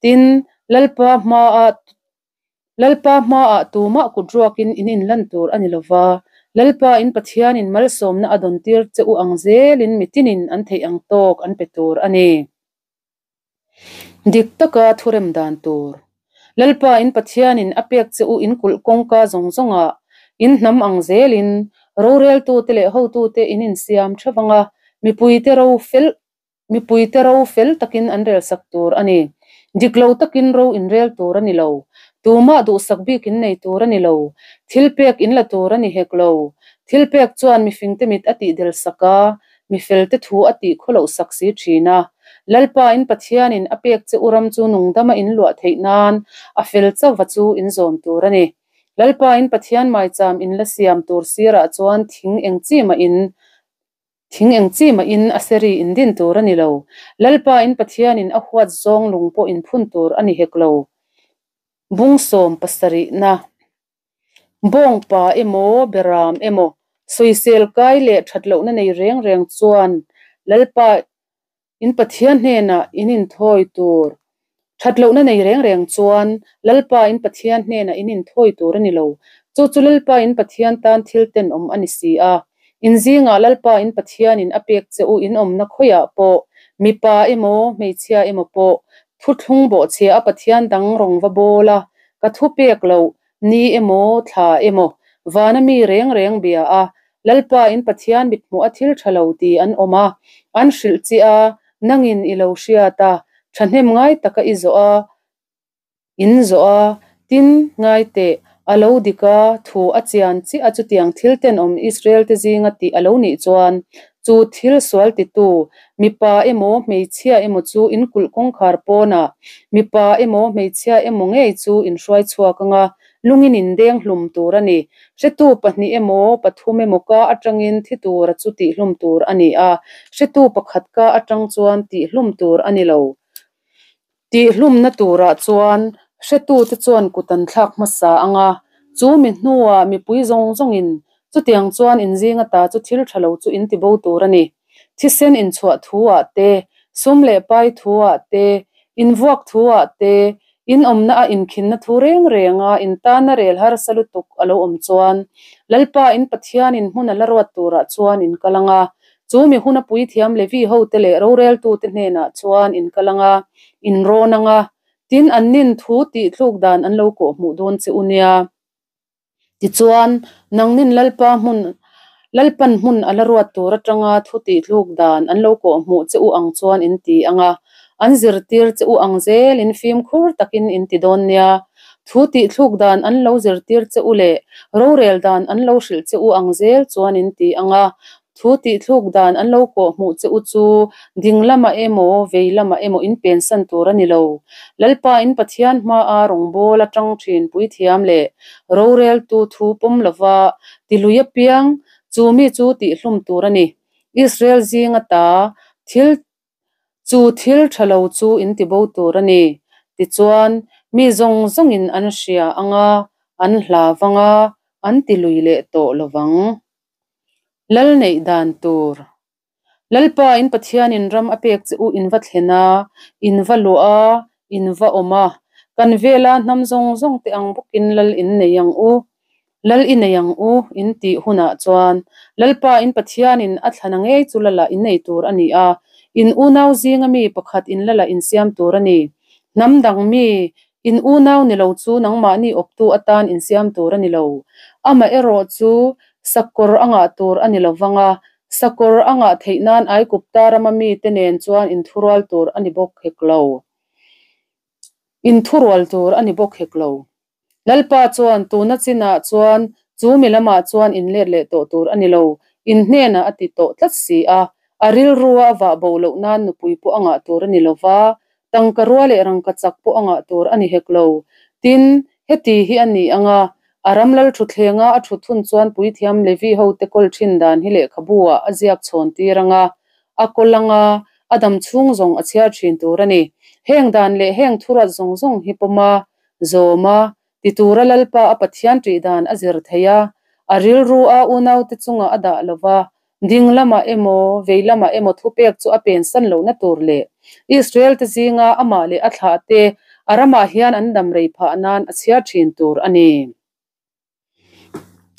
tin, Lalpa hmaah Lalpa hmaah tumah kut ruakin in inlan tur a ni lo va, Lalpa in Pathianin malsawmna a dawn tir che u ang zelin mitinin an theih ang tawk an pe tur a ni. Dik taka thurem dan tur. Lalpa in Pathianin a pek che u in kulh kawngka zawng zawngah in hnam ang zelin roreltute leh hotute in insiam tha vang a, mipuite ro fel Mipuite ro fel takin an relsak tur a ni. Dik lo takin ro inrel tur a ni lo. Tumah duhsak bik in nei tur a ni lo. Thil pek in la tur a ni hek lo. Thil pek chuan mifingte mit a tih del sak a, mi felte thu a tih khaw loh sak si thin a. Lalpa in Pathianin a pek che u ram chu nungdama in luah theih nan a fel chauva chu in zawm tur a ni. Lalpa in Pathian maicham in la siam tur sirah chuan thing eng chi mah in Thing eng chi mahin a seri in din tur a ni lo. Lalpa in Pathianin a huat zawng lung pawh in phun tur a ni hek lo. Bung sawm pasarihna. Bawngpa emaw, Beram emaw, sawisel kai leh that lohna nei reng reng chuan Lalpa In Pathian hnenah in inthawi tur. That lohna nei reng reng chuan Lalpa in Pathian hnenah in inthawi tur a ni lo. Chu chu Lalpa in Pathian tan thil tenawm a ni si a. In zingah Lalpa in Pathianin a pek che u in awmna khawiah pawh, mipa emaw, hmeichhia emaw pawh, thuthlung bawhchhia a Pathian dang rawng va bawl a, ka thu pek loh, Ni emaw, thla emaw, vana mi reng reng bia a, Lalpa in Pathian mithmuh a thil tha lo ti an awm a, an hrilh chi a, nangin i lo hriat a, thahnem ngai taka i zawh a, in zawh a, tin, ngai teh, a lo dik a, thu a chian chiah a chutiang thil tenawm Israel te zinga tih a lo nih chuan, chu thil sual titu, mipa emaw, hmeichhia emaw chu in kulh kawngkhar pawnah mipa emaw, hmeichhia emaw ngei chu in hruai chhuak anga lungin in deng hlum tur a ni. Hretu pahnih emaw, pathum emaw ka atangin thi tura chu tihhlum tur a ni a, hretu pakhat ka atang chuan tihhlum tur a ni lo. Tihhlumna turah chuan hretute chuan kut an thlak hmasa ang a, chu mi hnuah mipui zawng zawngin chutiang chuan inzing ata chu thil tha lo chu in ti bo tur a ni. Thisen inchhuah thu-ah te, sum leh pai thu-ah te, invuak thu-ah te, in awmna a inkhinna thu reng renga intanna rel harsa lutuk a lo awm chuan Lalpa in Pathianin hmun a la ruat turah chuan in kal ang a, Chu mi huna puithiam Levi hote leh roreltute hnenah chuan in kal ang a, in rawn ang a, tin an nin thu tih thluk dan an lo kawhhmuh dawn che u nia. Tichuan, nangnin Lalpa hmun, Lalpan hmun a la ruat tur atanga thu tih thluk dan an lo kawhhmuh che u ang chuan in ti ang a, an zirtir che u ang zelin fimkhur takin in ti dawn nia. Thu tih thluk dan an lo zirtir che u leh rorel dan an lo hrilh che u ang zel chuan in ti ang a, Thu tihthluk dan an lo kawh hmuh che u chu ding lamah emaw vei lamah emaw in pensan tur a ni lo. Lalpa in Pathian hmaa rawngbâwl atang thin puithiam leh roreltu thu pawm lova tilui apiang chu mi chu tihhlum tur a ni. Israel zinga ta thil Chu thil tha lo chu in ti bo tur a ni. Tichuan, mi zawng zawngin an hria ang a, an hla vang a, an ti lui leh tawh lo vang. Lal neih dan tur. Lalpa in Pathianin ram a pek che u in va thlen a, in va luah a, in va awm a. Kan vela hnam zawng zawng te ang bawkin lal in nei ang u. Lal i nei ang u, in tih hunah chuan Lalpa in Pathianin a thlana ngei chu lala in nei tur a ni a, in unau zinga mi pakhat in lala in siam tur a ni. Hnam dang mi, in unau ni lo chu nangmahni awptu atan in siam tur a ni lo. Amaherawh chu sakawr a ngah tur a ni lo vang a, sakawr a ngah theih nan Aigupta rama mite nen chuan inthurual tur a ni bawk hek lo. Inthurual tur a ni bawk hek lo. Lalpa chuan, Tuna chinah chuan chu mi lamah chuan in let leh tawh tur a ni lo, in hnenah a ti tawh tlat si a, a rilrua a vah bo loh nan nupui pawh a ngah tur a ni lo va, Tangkarua leh rangkachak pawh a ngah tur a ni hek lo. Tin, heti hi a ni ang a, a ram lal thutthlenga a thut hun chuan puithiam Levi hote kawl thin dan hi lehkhabu-ah a ziak chhawn tir ang a, a kawl ang a, a dam chhung zawng a chhiar thin tur a ni. Heng dan leh heng thuruat zawng zawng hi pawm a, zawm a, ti tura Lalpa a Pathian ṭih dan a zir thei a, a rilru a unaute chungah a dah lo va, ding lamah emaw, vei lamah emaw thupek chu a pensan lohna tur leh Israel-te zinga amah leh a thlahte a ramah hian an dam rei phah nan a chhiar ṭhin tur a ni.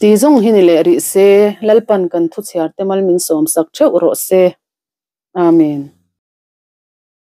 Ti zawng hi ni leh rih se, Lalpan kan thuchhiarte mal min sawmsak ṭheuh rawh se. Amen.